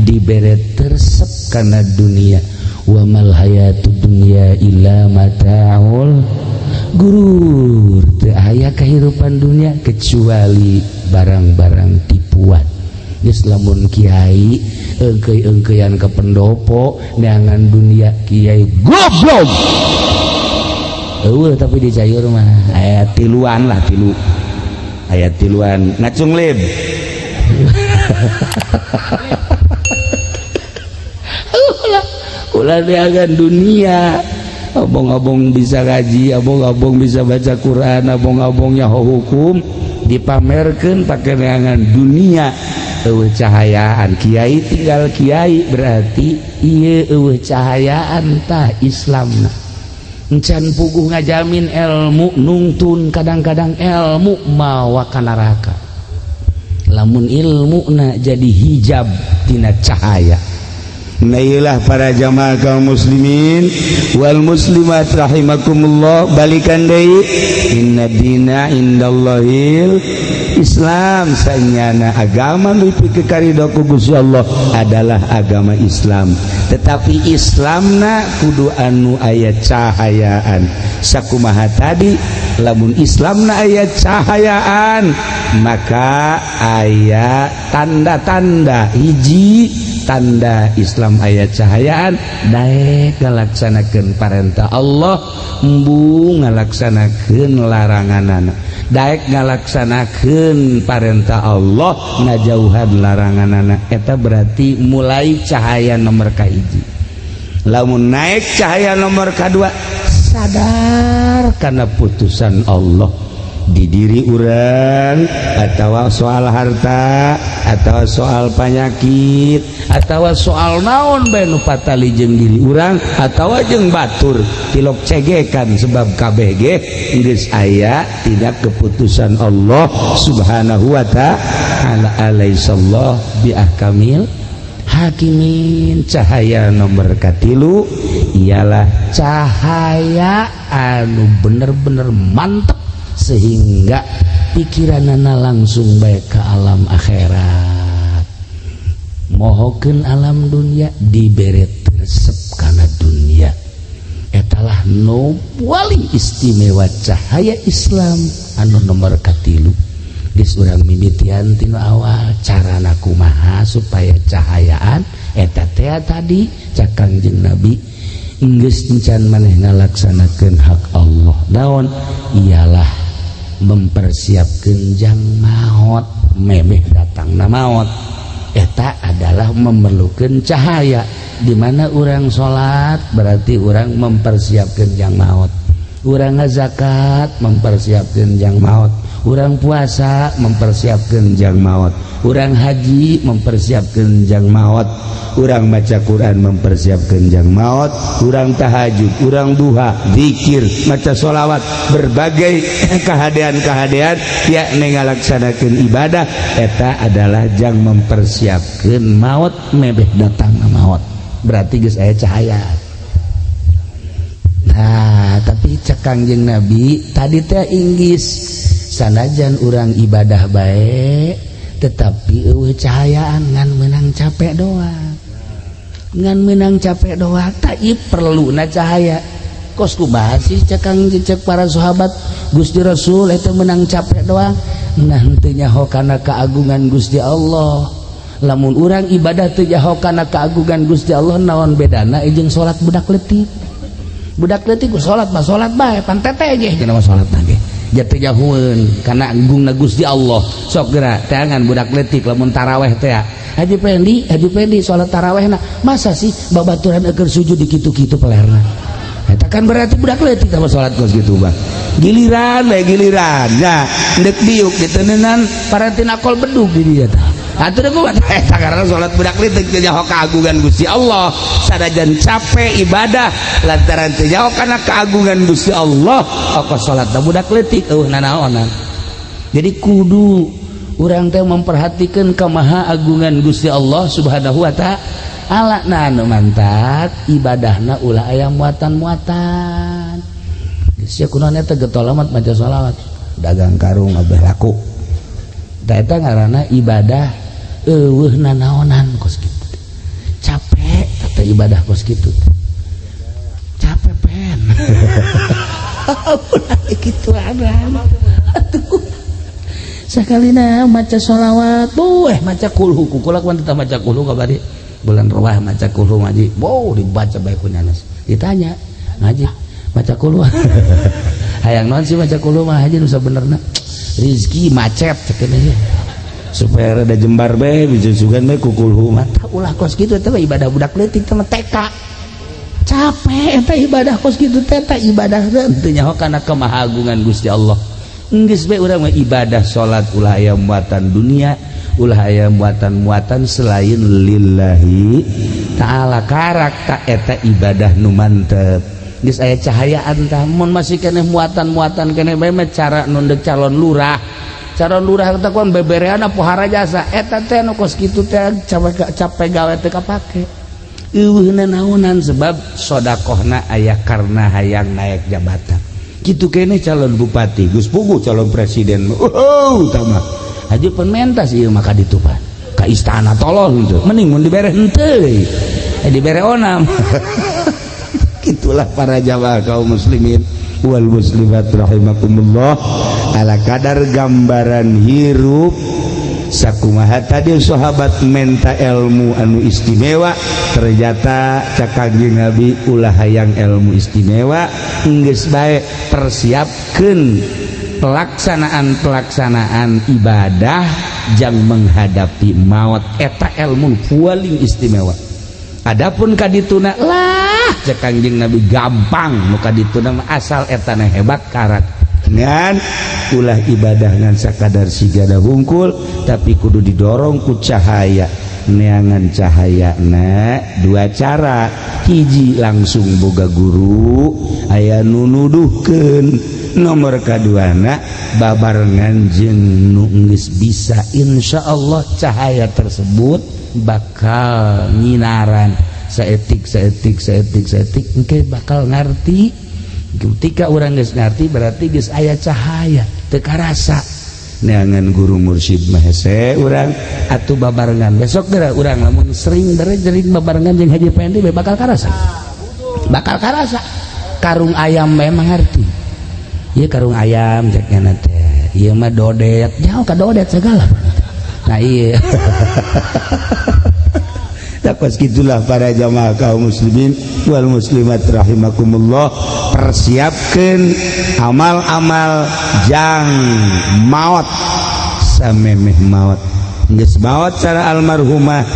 dibere tersep kana dunia. Wa mal hayatud dunya illa mataul gurur, teu aya kehidupan dunia kecuali barang-barang tipuan. Geus lamun kiai engkeuy-engkeuyan ka pendopo neangan dunia, kiai goblok eueuh. Tapi di Cayur mah aya tiluan lah, tilu aya tiluan ngacung lib. Ulah neangan dunia, abong-abong bisa ngaji, abong-abong bisa baca Quran, abong-abong nyaho hukum dipamerkeun pake neangan dunia. Eueuh cahayaan kiai tinggal kiai berarti ieu eueuh cahayaan tah Islamna. Encan puguh ngajamin ilmu nungtun, kadang-kadang ilmu mawa ka neraka lamun ilmuna jadi hijab tina cahaya. Nailah para jamaah kaum muslimin wal muslimat rahimakumullah, balikan deui inna dina indallahil Islam. Sanyana agama nu dipikarido ku Gusti Allah adalah agama Islam, tetapi Islamna kudu anu aya cahayaan. Sakumaha tadi, lamun Islamna aya cahayaan maka aya tanda-tanda. Hiji tanda Islam aya cahayaan, daek ngalaksanakeun parentah Allah, embung ngalaksanakeun laranganana. Daek ngalaksanakeun parentah Allah, ngajauhan laranganana, eta berarti mulai cahaya nomor kahiji. Lamun naik cahaya nomor kedua, sadar karena putusan Allah di diri urang, atau soal harta, atau soal penyakit, atau soal naon bae nu patali jeung diri urang atau jeung batur, tilok cegekan sebab KBG geus aya tidak keputusan Allah Subhanahu wa ta'ala. Alaihissallah bi ahkamil Hakimin. Cahaya nomor katilu ialah cahaya anu bener-bener mantep sehingga pikiranana langsung baik ke alam akhirat, mohokeun alam dunia, dibere resep kana dunia. Etalah nu paling istimewa, cahaya Islam anu nomor katilu. Geus urang mimitian tinu awal, carana kumaha supaya cahayaan eta teh? Tadi cak Kangjeng Nabi, geus encan maneh ngalaksanakeun hak Allah naon? Ialah mempersiapkan jang maot, memeh datangna maot. Eta adalah memerlukan cahaya. Di mana orang salat berarti orang mempersiapkan jang maut, urang zakat mempersiapkan jang maut, urang puasa mempersiapkan jang maut, urang haji mempersiapkan jang maut, urang baca Quran mempersiapkan jang maut, urang tahajud, urang duha, zikir, maca sholawat, berbagai kehadean-kehadean yakni ngalaksanakeun ibadah, eta adalah jang mempersiapkan maut, mebeh datang maut. Berarti geus aya cahaya. Nah, tapi cek Kangjeng Nabi tadi teh, inggis sanajan urang ibadah baik tetapi euweuh cahayaan, ngan menang capek doang, ngan menang capek doang. Tak perlu na cahaya. Kos kumaha sih? Cek Kang, cek para sahabat, Gusti Rasul, itu menang capek doang. Nah, henteu nyaho kana keagungan Gusti Allah. Lamun urang ibadah teu nyaho kana keagungan Gusti Allah, naon bedana jeung salat budak leutik? Budak leutik ku salat mah salat bae, pan tete ge cenah mah salat ge jatuh jahueun kana agungna Gusti Allah. Sok geura teangan budak leutik lamun taraweh teh. Haji Pendi, Haji Pendi salat tarawehna, masa sih babaturan eukeur sujud di kitu-kitu pelerna? Eta kan berarti budak leutik sama salat kos kitu mah. Giliran bae, giliran ya ndek diuk diteneunan parantina akol bedug di dieu tah. Atuh kumaha eta? Karena salat budak leutik, teu nyaho keagungan Gusti Allah. Sanajan capek ibadah, lantaran teu nyaho kana keagungan Gusti Allah, oko salat budak leutik, euweuh nanaonan. Jadi kudu urang teh memperhatikan kemaha agungan Gusti Allah Subhanahu wa Ta'ala. Nah, anu mantak ibadahna ulah aya muatan-muatan. Geus ya, kunaon eta getol amat maca sholawat, dagang karung abeh laku? Da eta ngaranna ibadah euweuh nanaonan kos kitu. Capek kata ibadah kos kitu, capek pen kitu. Atuh sakalina maca sholawat, buh, maca kulhu, kukula kuan tetap maca kulhu. Kabari bulan ruah maca kulhu ngaji, boh, dibaca bae ku nyanas. Ditanya, ngaji maca kulhu hayang naon sih? Maca kulhu mah, haji, nu sabenerna rizki macet cek supaya rada jembar bae, bisa sugan bae ku kulhu mah. Ulah kos kitu, eta ibadah budak leutik teh, TK. Capek eta ibadah kos kitu teh. Eta ibadah teu nyaho kana kemahagungan Gusti Allah. Geus bae urang mah ibadah salat ulah aya muatan dunia, ulah aya muatan-muatan selain lillahi ta'ala. Karak tak eta ibadah nu mantep, geus aya cahayaan tah. Mun masih keneh muatan-muatan keneh bae mah, cara nu ndek calon lurah, calon lurah teh kuan beberean pohara jasa, eta teh nu kos kitu teh capek, capek gawe teu kapake, euweuh naonan, sebab sodakohna aya karena hayang naik jabatan. Kitu kene calon bupati, geus puguh calon presiden. Oh, tama haji penmentas ieu mah ka ditu pan ka istana. Tolol henteu, mending mun dibere henteu, dibere onam. Itulah para jamaah kaum muslimin wal muslimat rahimakumullah, ala kadar gambaran hirup sakumaha tadi sahabat menta ilmu anu istimewa. Ternyata cak Kangjeng Nabi, ulah hayang ilmu istimewa, geus bae persiapkeun pelaksanaan-pelaksanaan ibadah jang menghadapi maut. Eta ilmu paling istimewa. Adapun kadituna lah, cek Kangjeng Nabi, gampang nu kadituna mah, asal etana hebat karak. Ngan ulah ibadah ngan sakadar sigada hungkul, tapi kudu didorong ku cahaya. Neangan cahaya na dua cara: hiji, langsung boga guru aya. nu nuduhkeun. Nomor kaduana babarengan jeung nu geus bisa, insyaallah cahaya tersebut bakal nyinaran saetik saetik saetik saetik, engke bakal ngarti. Ketika urang geus ngarti berarti geus aya cahaya, teu karasa neangan guru mursyid mah hese urang atuh babarengan. Besok geura urang lamun sering jering babarengan jeung Haji Pendi bakal karasa, bakal karasa karung ayam memang ngerti. Ieu karung ayam cek nya teh, ieu mah dodet, jauh ka dodet segala. Nah iya. Takwas gitulah para jamaah kaum muslimin wal muslimat rahimakumullah, persiapkan amal-amal jang maut samemeh maut. Geus maot cara almarhumah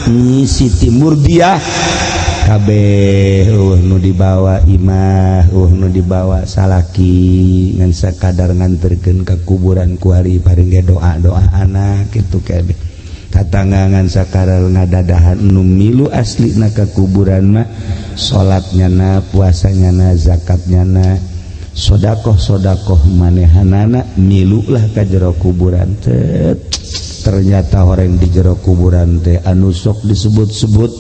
Nyi Siti Murdiah, kabeh eueuh nu dibawa imah, eueuh nu dibawa salaki, ngan sakadar nganterkeun ka kuburan kuari paring ge doa-doa anak kitu kabeh. Tatangga sakadar ngadadahan. Nu milu asli na ka kuburan mah salatnya na, puasanya na, zakatnya na, sodakoh sodakoh manehanana milu lah ka jero kuburan teh. Ternyata orang di jero kuburan teh anu sok disebut-sebut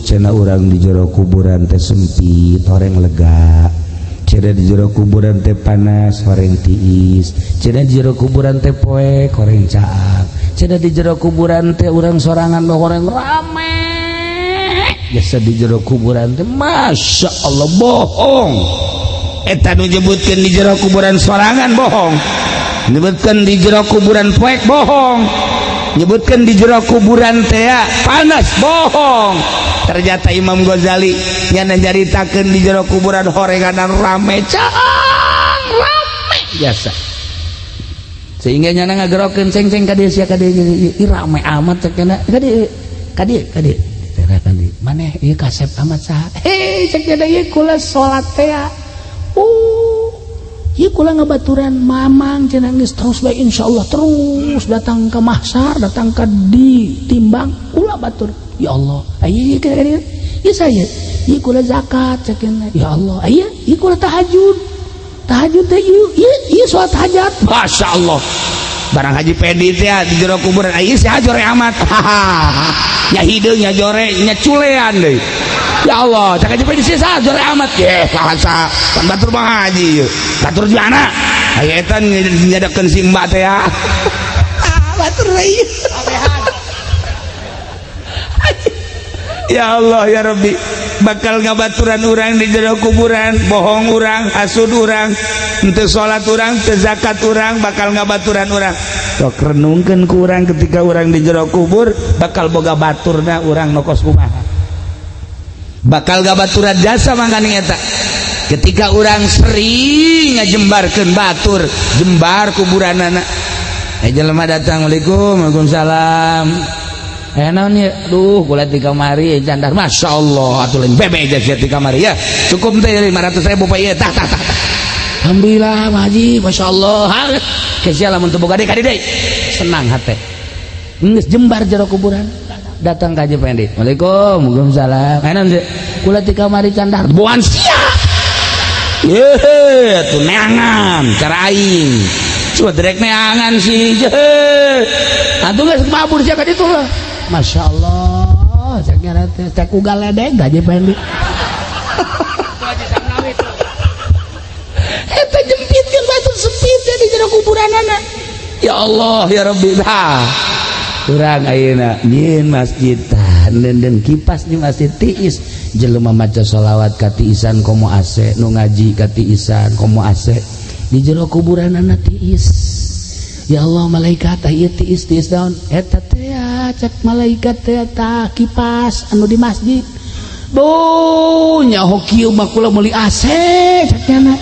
cenah urang di jero kuburan teh sempit, horeng lega. Cenah di jero kuburan teh panas, horeng tiis. Cenah di jero kuburan teh poek, horeng caang. Cenah di jero kuburan teh urang sorangan, horeng rame. Biasa di jero kuburan teh, masya Allah, bohong. Eta nu nyebutkeun di jero kuburan sorangan bohong, nyebutkeun di jero kuburan poek bohong, nyebutkan di jero kuburan teh panas bohong. Ternyata Imam Ghazali nyana nyaritakeun di jero kuburan horenganan rame, caang rame biasa, sehingga nyana ngagerokeun ceng-ceng ka dieu, sia ka dieu, ih rame amat cek nya, ka dieu ka dieu ka dieu teh ka dieu, maneh ieu kasep amat saha? Hei, cek nya, ieu kula salat teh, oh ieu kula ngabaturan mamang cenah, geus terus bae, insyaallah terus datang ke mahsar, datang ke ditimbang kula batur. Ya Allah, ayo ka dieu, ieu saya, ieu kula zakat cek nya. Ya Allah, ayo ieu kula tahajud, tahajud teh ieu, ieu ieu salat hajat. Masya Allah, barang Haji Pedi teh di jero kuburan, ieu si jore amat, nya hideung, nya jore, nya culean deui. Ya Allah, cak Haji Pedi, sih jore amat ye, saha pan batur mah haji ieu batur di mana aya eta nyadakeun si mbak teh ya, batur ieu. Ya Allah ya Rabbi, bakal ngabaturan urang di jero kuburan bohong urang, hasud urang, henteu salat urang, teu zakat urang, bakal ngabaturan urang. Sok renungkeun ku urang, ketika urang di jero kubur bakal boga baturna urang nokos kumaha, bakal gabaturan jasa. Mangkaning eta ketika urang sering ngajembarkeun batur, jembar kuburanana. Eh, jelema datang, "Assalamualaikum." "Waalaikumsalam." "Eh, naon ya?" "Duh, kula di kamari candar." "Masya Allah, atuh lain bebe sia di kamari ya. Cukup teh 500 ribu, Pak, ieu tah tah tah." "Alhamdulillah, Pak Haji, Masya Allah." Kesia lamun teu boga deui ka deui. Senang hate. Geus jembar jero kuburan. Datang ka Haji Pendi. "Waalaikum, waalaikumsalam." "Eh, naon? Kula di kamari candar." "Buan sia. Ye, atuh neangan cara aing. Coba direk neangan sih. Atuh geus mabur sia ka ditu lah." "Masya Allah," cek nya teh, cek ugal ledeg Haji Pendi. Eta jempitkeun batur sempit ya di jero kuburanana. Ya Allah ya Rabbi, tah. Urang ayeuna nyieun masjid tah, den kipas di masjid tiis, jelema maca sholawat katiisan komo AC, nu ngaji katiisan komo AC, di jero kuburanana tiis. Ya Allah, malaikat, tah ieu tiis tiis daun eta teh? Cek malaikat teh, tah kipas anu di masjid. "Duh, nyaho kieu mah kula meuli AC," cek nya.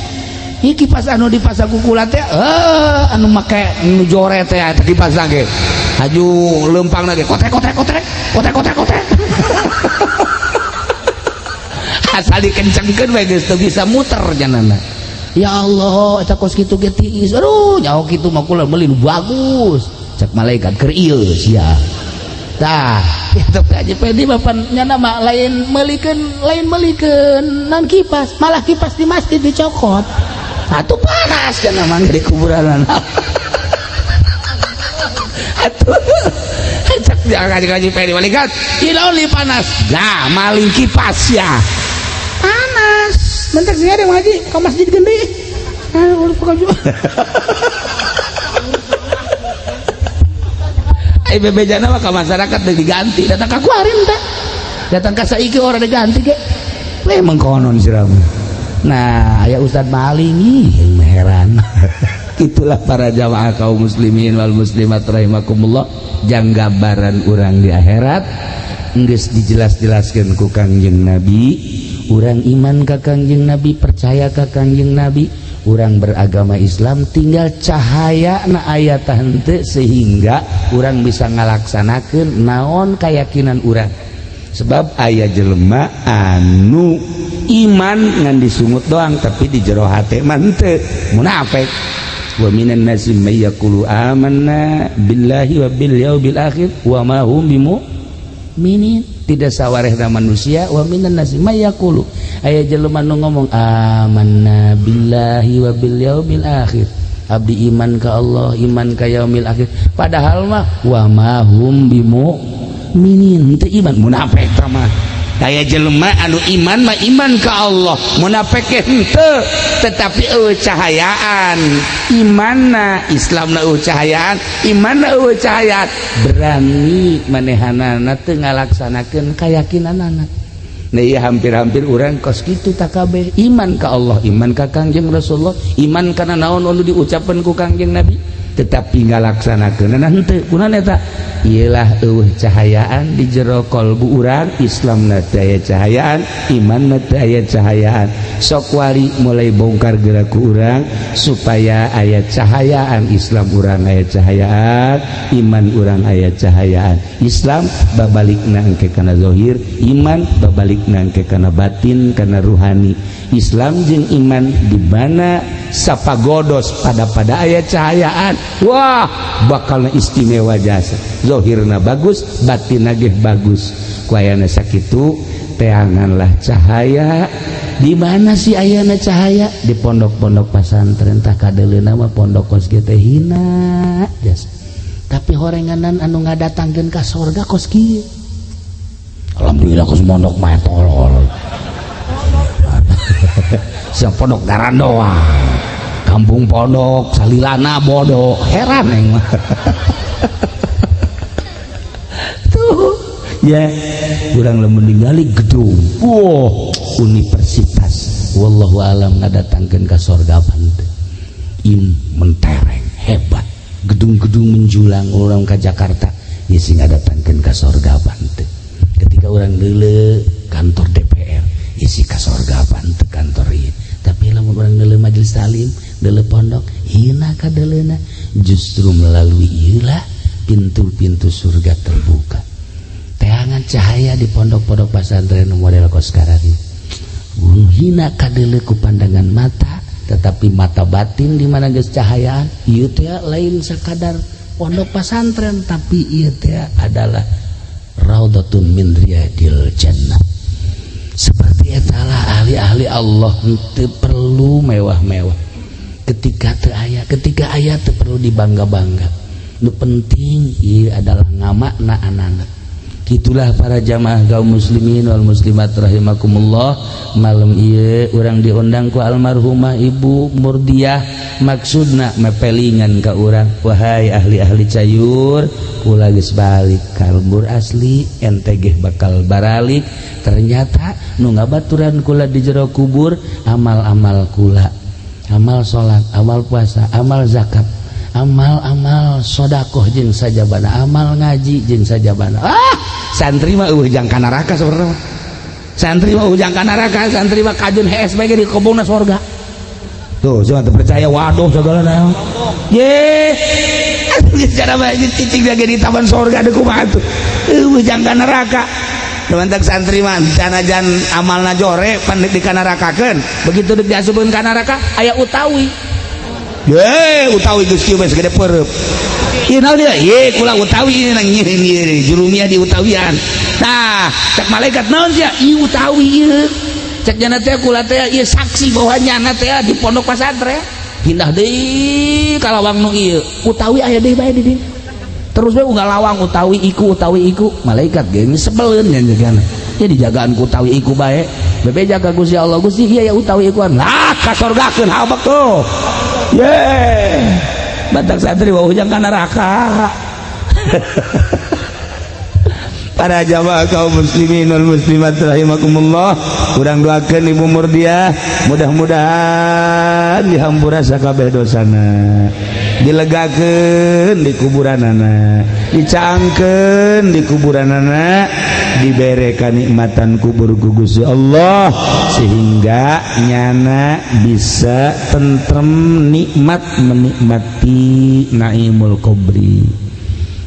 Ieu kipas anu dipasang ku kula teh, eh, anu make nu jore teh, eta kipas ge haju leumpang ge kotrek kotrek kotrek kotrek kotrek kotrek, asal dikencengkeun we geus teu bisa muter janana. Ya Allah, eta kos kitu ge tiis. Aduh, nyaho kitu mah kula meuli nu bagus," cek malaikat, "Keur ieu sia tah." Itu Haji Pedi bapak nyana mah lain melikeun non kipas, malah kipas di masjid dicokot. Atuh panas kan mah di kuburan. Atuh cek jangan Haji Pedi balikan. Ilauli panas. Nah, maling kipas ya. Panas. Bentar sih ada ngaji ke masjid gede. Ai bebejana mah ka masyarakat deui diganti, datang ka kuarin teh. Datang ka saiki orang diganti ge. Memang konon siram. Nah, aya Ustad maling ih heran. Itulah para jamaah kaum muslimin wal muslimat rahimakumullah, jang gambaran urang di akhirat geus dijelas-jelaskeun ku Kangjeng Nabi. Urang iman ka Kangjeng Nabi, percaya ka Kangjeng Nabi, urang beragama Islam, tinggal cahaya na aya henteu sehingga urang bisa ngalaksanakeun naon keyakinan urang. Sebab aya jelema anu iman ngan disungut doang tapi di jero hate mah henteu, munafik. Wa minan nasi may yaqulu amanna billahi wa bil yaumil akhir wa ma hum bimu'minin. Tidak sawarehna manusia wa minan nasi may yaqulu, aya jelema nu ngomong amanna billahi wa bil yaumil akhir, abdi iman ka Allah, iman ka yaumil akhir, padahal mah wa ma hum bimu'minin, teu iman, munafik mah. Aya jelema anu iman mah iman ka Allah, munafik henteu, tetapi eueuh cahayaan imanna, Islamna eueuh cahayaan, imanna eueuh cahayaan, berani manehanana teu ngalaksanakeun kayakinanana. Nah, iya hampir-hampir urang kos kitu takabeh iman ka Allah, iman ka Kangjeng Rasulullah, iman kana naon anu diucapkeun ku Kangjeng Nabi, tetapi ngalaksanakeunana henteu. Kunaon eta? Iyalah eueuh cahayaan di jero kolbu urang, Islamna teu aya cahayaan, imanna teu aya cahayaan. Sok wari mulai bongkar geura ku urang supaya aya cahayaan Islam urang, aya cahayaan iman urang, aya cahayaan Islam babalikna engke kana zahir, iman babalikna engke kana batin, kana ruhani. Islam jeung iman di mana sapagodos pada aya cahayaan, wah bakalna istimewa jasa, zahirna bagus, batinna ge bagus. Ku ayana sakitu teanganlah cahaya. Di mana sih ayana cahaya? Di pondok-pondok pasantren. Tah kadeuleuna mah pondok kos kieu teh hina jasa, tapi horenganan anu ngadatangkeun ka sorga kos kieu. Alhamdulillah kos pondok mah tolol. Siang pondok garandoa, kampung pondok salilana bodoh, heran yang mah. Tuh ya kurang lamun ningali gedung, wow universitas, wallahu alam ngadatangkeun ka sorga teu. Im mentereng hebat, gedung-gedung menjulang orang ke Jakarta ya sing ngadatangkeun ka sorga teu. Ketika orang deuleu kantor DPR isi ka sorga teu kantor ieu, tapi lamun urang deuleu majelis taklim, deuleu pondok, hina kadeuleuna. Justru melalui ieu lah pintu-pintu surga terbuka. Teangan cahaya di pondok-pondok pesantren model kos sekarang ini. Hina kadeuleu ku pandangan mata, tetapi mata batin di mana geus cahayaan, ieu teh lain sakadar pondok pesantren, tapi ieu teh adalah raudhatun min riyadil jannah. Seperti etalah ahli-ahli Allah teu perlu mewah-mewah. Ketika teu aya, ketika aya teu perlu dibangga-bangga. Nu penting ieu adalah ngamakna anak. Gitulah para jamaah kaum muslimin wal muslimat rahimakumullah. Malam ieu urang diundang ku almarhumah Ibu Murdiah, maksudna mepelingan ka urang, wahai ahli-ahli cayur, kula geus balik ka lembur asli, ente ge bakal baralik. Ternyata nu ngabaturan kula di jero kubur amal-amal kula, amal salat, amal puasa, amal zakat, amal-amal sodakoh jeung sajabana, amal ngaji jeung sajabana. Ah, santri mah eueuh jang ka neraka sebenarnya. Santri mah eueuh jang ka neraka, santri mah kajun hees bae di kobongna sorga. Tuh, cuma teu percaya, waduh segala naon. Ye, cara bae cicing lagi di taman sorga deuk kumaha tuh. Eueuh jang ka neraka. Mantak santri mah sanajan amalna jore pan di kanarakakeun, begitu deuk diasupkeun ka neraka aya utawi. Ye, utawi geus kieu bae segede peureub. Ieu naon dia? Ye, kula utawi nang nyieun ieu jurumiyah di utawian. Tah, cek malaikat naon sia? Ieu utawi ieu. Cek jana teh kula teh ieu saksi bahwa nyana teh di pondok pesantren. Pindah deui ka lawang nu ieu. Utawi aya deui bae di dieu. Terus bae unggal lawang utawi iku utawi iku. Malaikat ge sebeleun nya jagana. Jadi jagaan ku utawi iku bae. Bebe jaga Gusti Allah, Gusti iya ya utawi ikuan. Lah kasorgakeun habek tuh. Ye. Batak santri wau hujang ka neraka. Para jamaah kaum muslimin wal muslimat rahimakumullah, urang doakeun Ibu Murdiah mudah-mudahan dihampura sakabeh dosana, dilegakeun di kuburanana, dicaangkeun di kuburanana, dibere kanikmatan kubur ku Gusti Allah sehingga nyana bisa tentrem nikmat menikmati naimul kubri.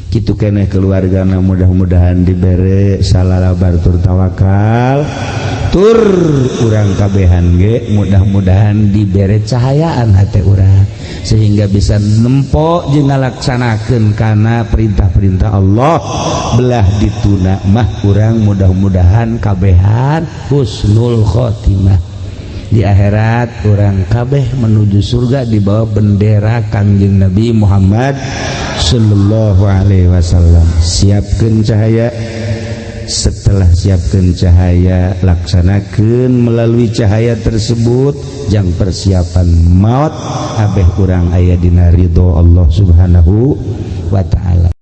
Kitu keneh keluargana mudah-mudahan dibere salalabar tur tawakal, tur urang kabehan ge mudah-mudahan dibere cahayaan hati urang sehingga bisa nempo jeung ngalaksanakeun kana perintah-perintah Allah. Belah dituna mah urang mudah-mudahan kabehan husnul khotimah di akhirat, urang kabeh menuju surga di bawah bendera Kangjeng Nabi Muhammad Sallallahu Alaihi Wasallam. Siapkan cahaya, setelah siapkan cahaya laksanakan melalui cahaya tersebut jang persiapan maut, abeh kurang aya dina ridho Allah Subhanahu wa ta'ala.